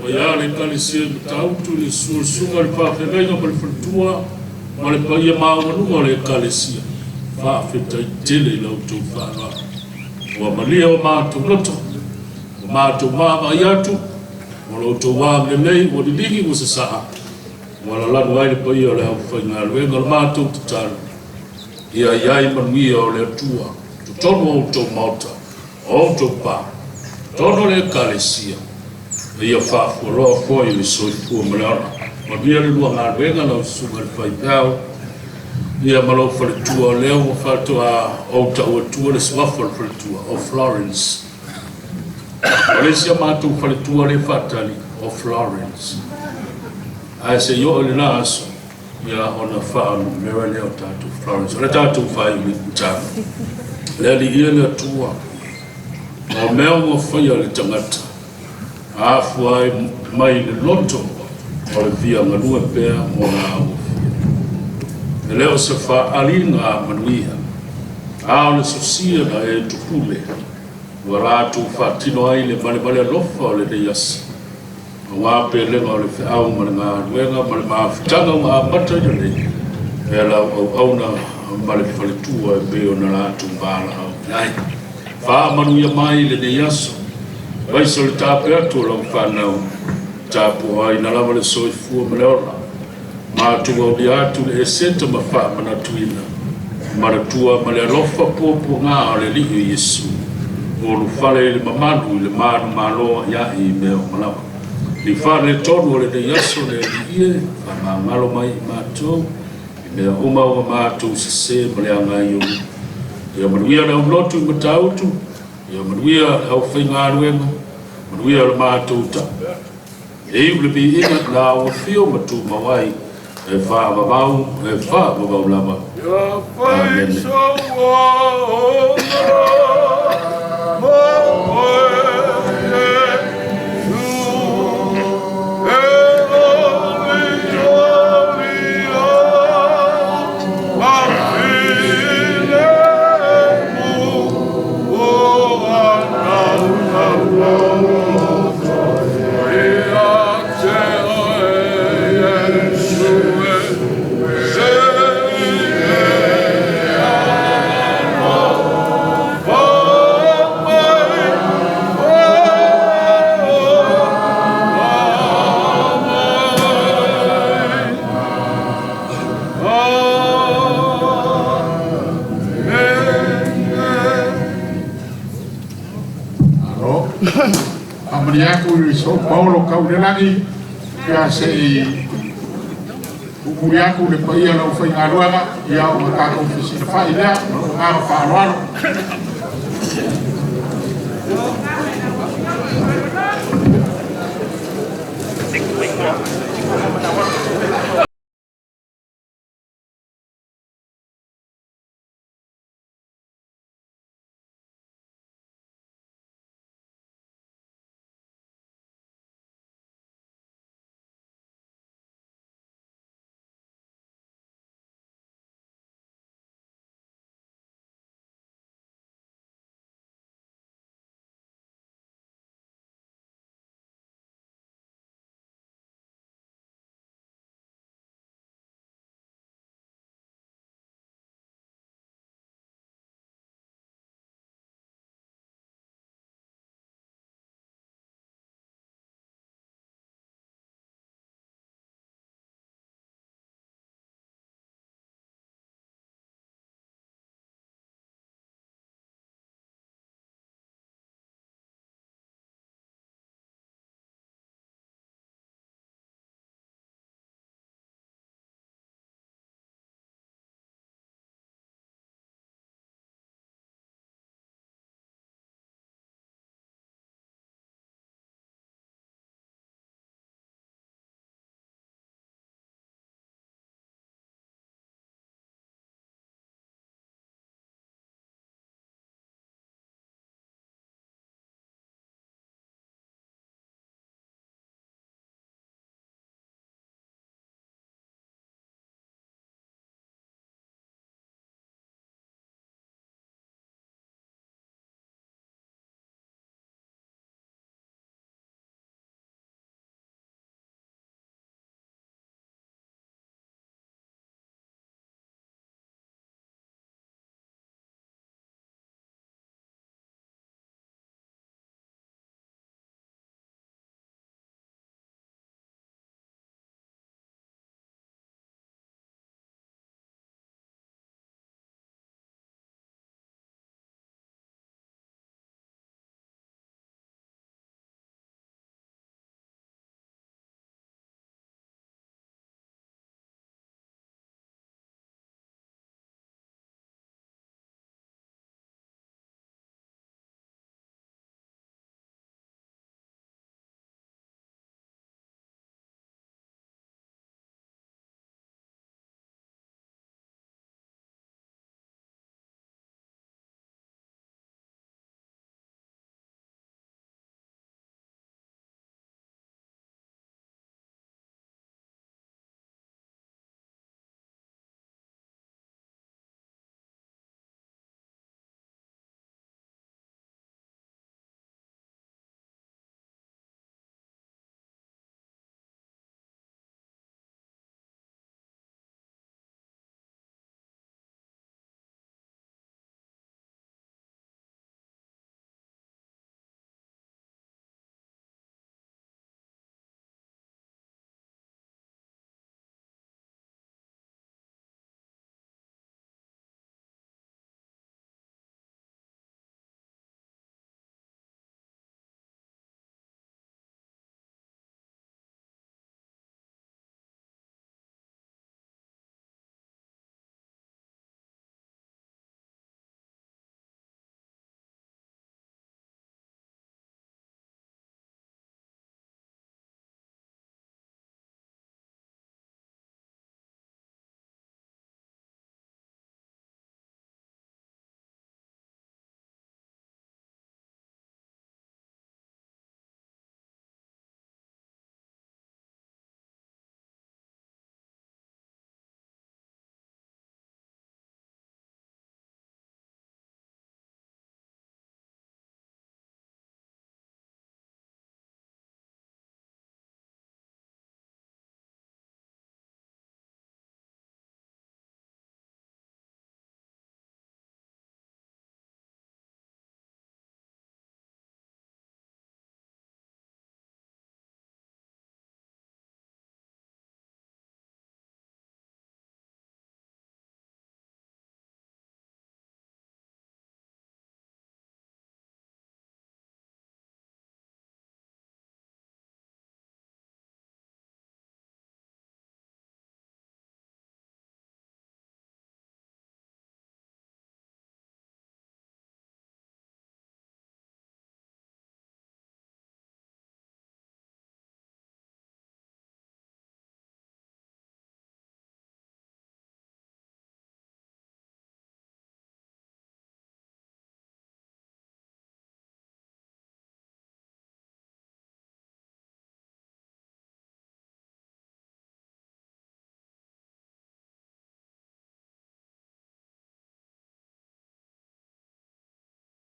O ia le Ekalesia i Matautu i le susu o le susuga i le faafeagaiga ma le faletua ma le paia maualuga o le Ekalesia, faafetai tele i la outou faaaloalo. Ua malie o matou loto, ua matou vaavaai atu, o lo outou agalelei ua liligi ua sasaa, ua lalanu ai le paia o le aufaigaluega. O le matou tatalo, ia i ai manuia o le Atua, totonu o outou maota, o outou pa, totonu o le Ekalesia, ia faafualoa foi le soifua ma le ola. Manuia le lua galuega lau susuga i le faifeau, ia ma lou faletua o lea ua faatoa ou tau atua le suafa o le faletua, o Florence. O le isi a matou faletua lea faatali, o Florence. Ae se i oo i lena aso, ia ona faanumera lea o tatou Florence. O le tatou faaiu i tatalo. Le Alii e le Atua, o mea ua faia le tagata, afua ai mai le loto o le fia galue pea mo la ua fia. E le o se faaaliga manuia, a o le sosia na e tupule, ua latou faatino ai le valevale alofa o lenei aso. Aua pelega o le feau ma le galuega ma le mafutaga ua amata i lenei, e lau auauna ma le faletua e pei ona latou valaau i ai. Faamanuia mai lenei aso, aemaise o le tape atu o lau fanau, tapuaina lava le soifua ma le ola. Matou aulia atu le eseta ma faamanatuina, manatua ma le alofa puapuaga o le Alii o Iesu, ua ulufale i le mamalu i le manumalo a'ia'i i mea uma lava. I faaletonu o lenei aso le Alii e, faamagalo mai i matou, i mea uma ua matou sesē ma le agai i ou. Ia manuia le aulotu i Matautu, ia manuia le aufaigaluega, manuia le matou tape. E iu le viiga na ua fio ma tumau ai, e faavavau, e faavavau lava. Amene. Alo. Faamanuia atu i so Paolo Kaulelagi, ia se i tumuli atu le paia o le aufaigaluega, ia ona tatou fesilafai lea ma lou agaga faaaloalo.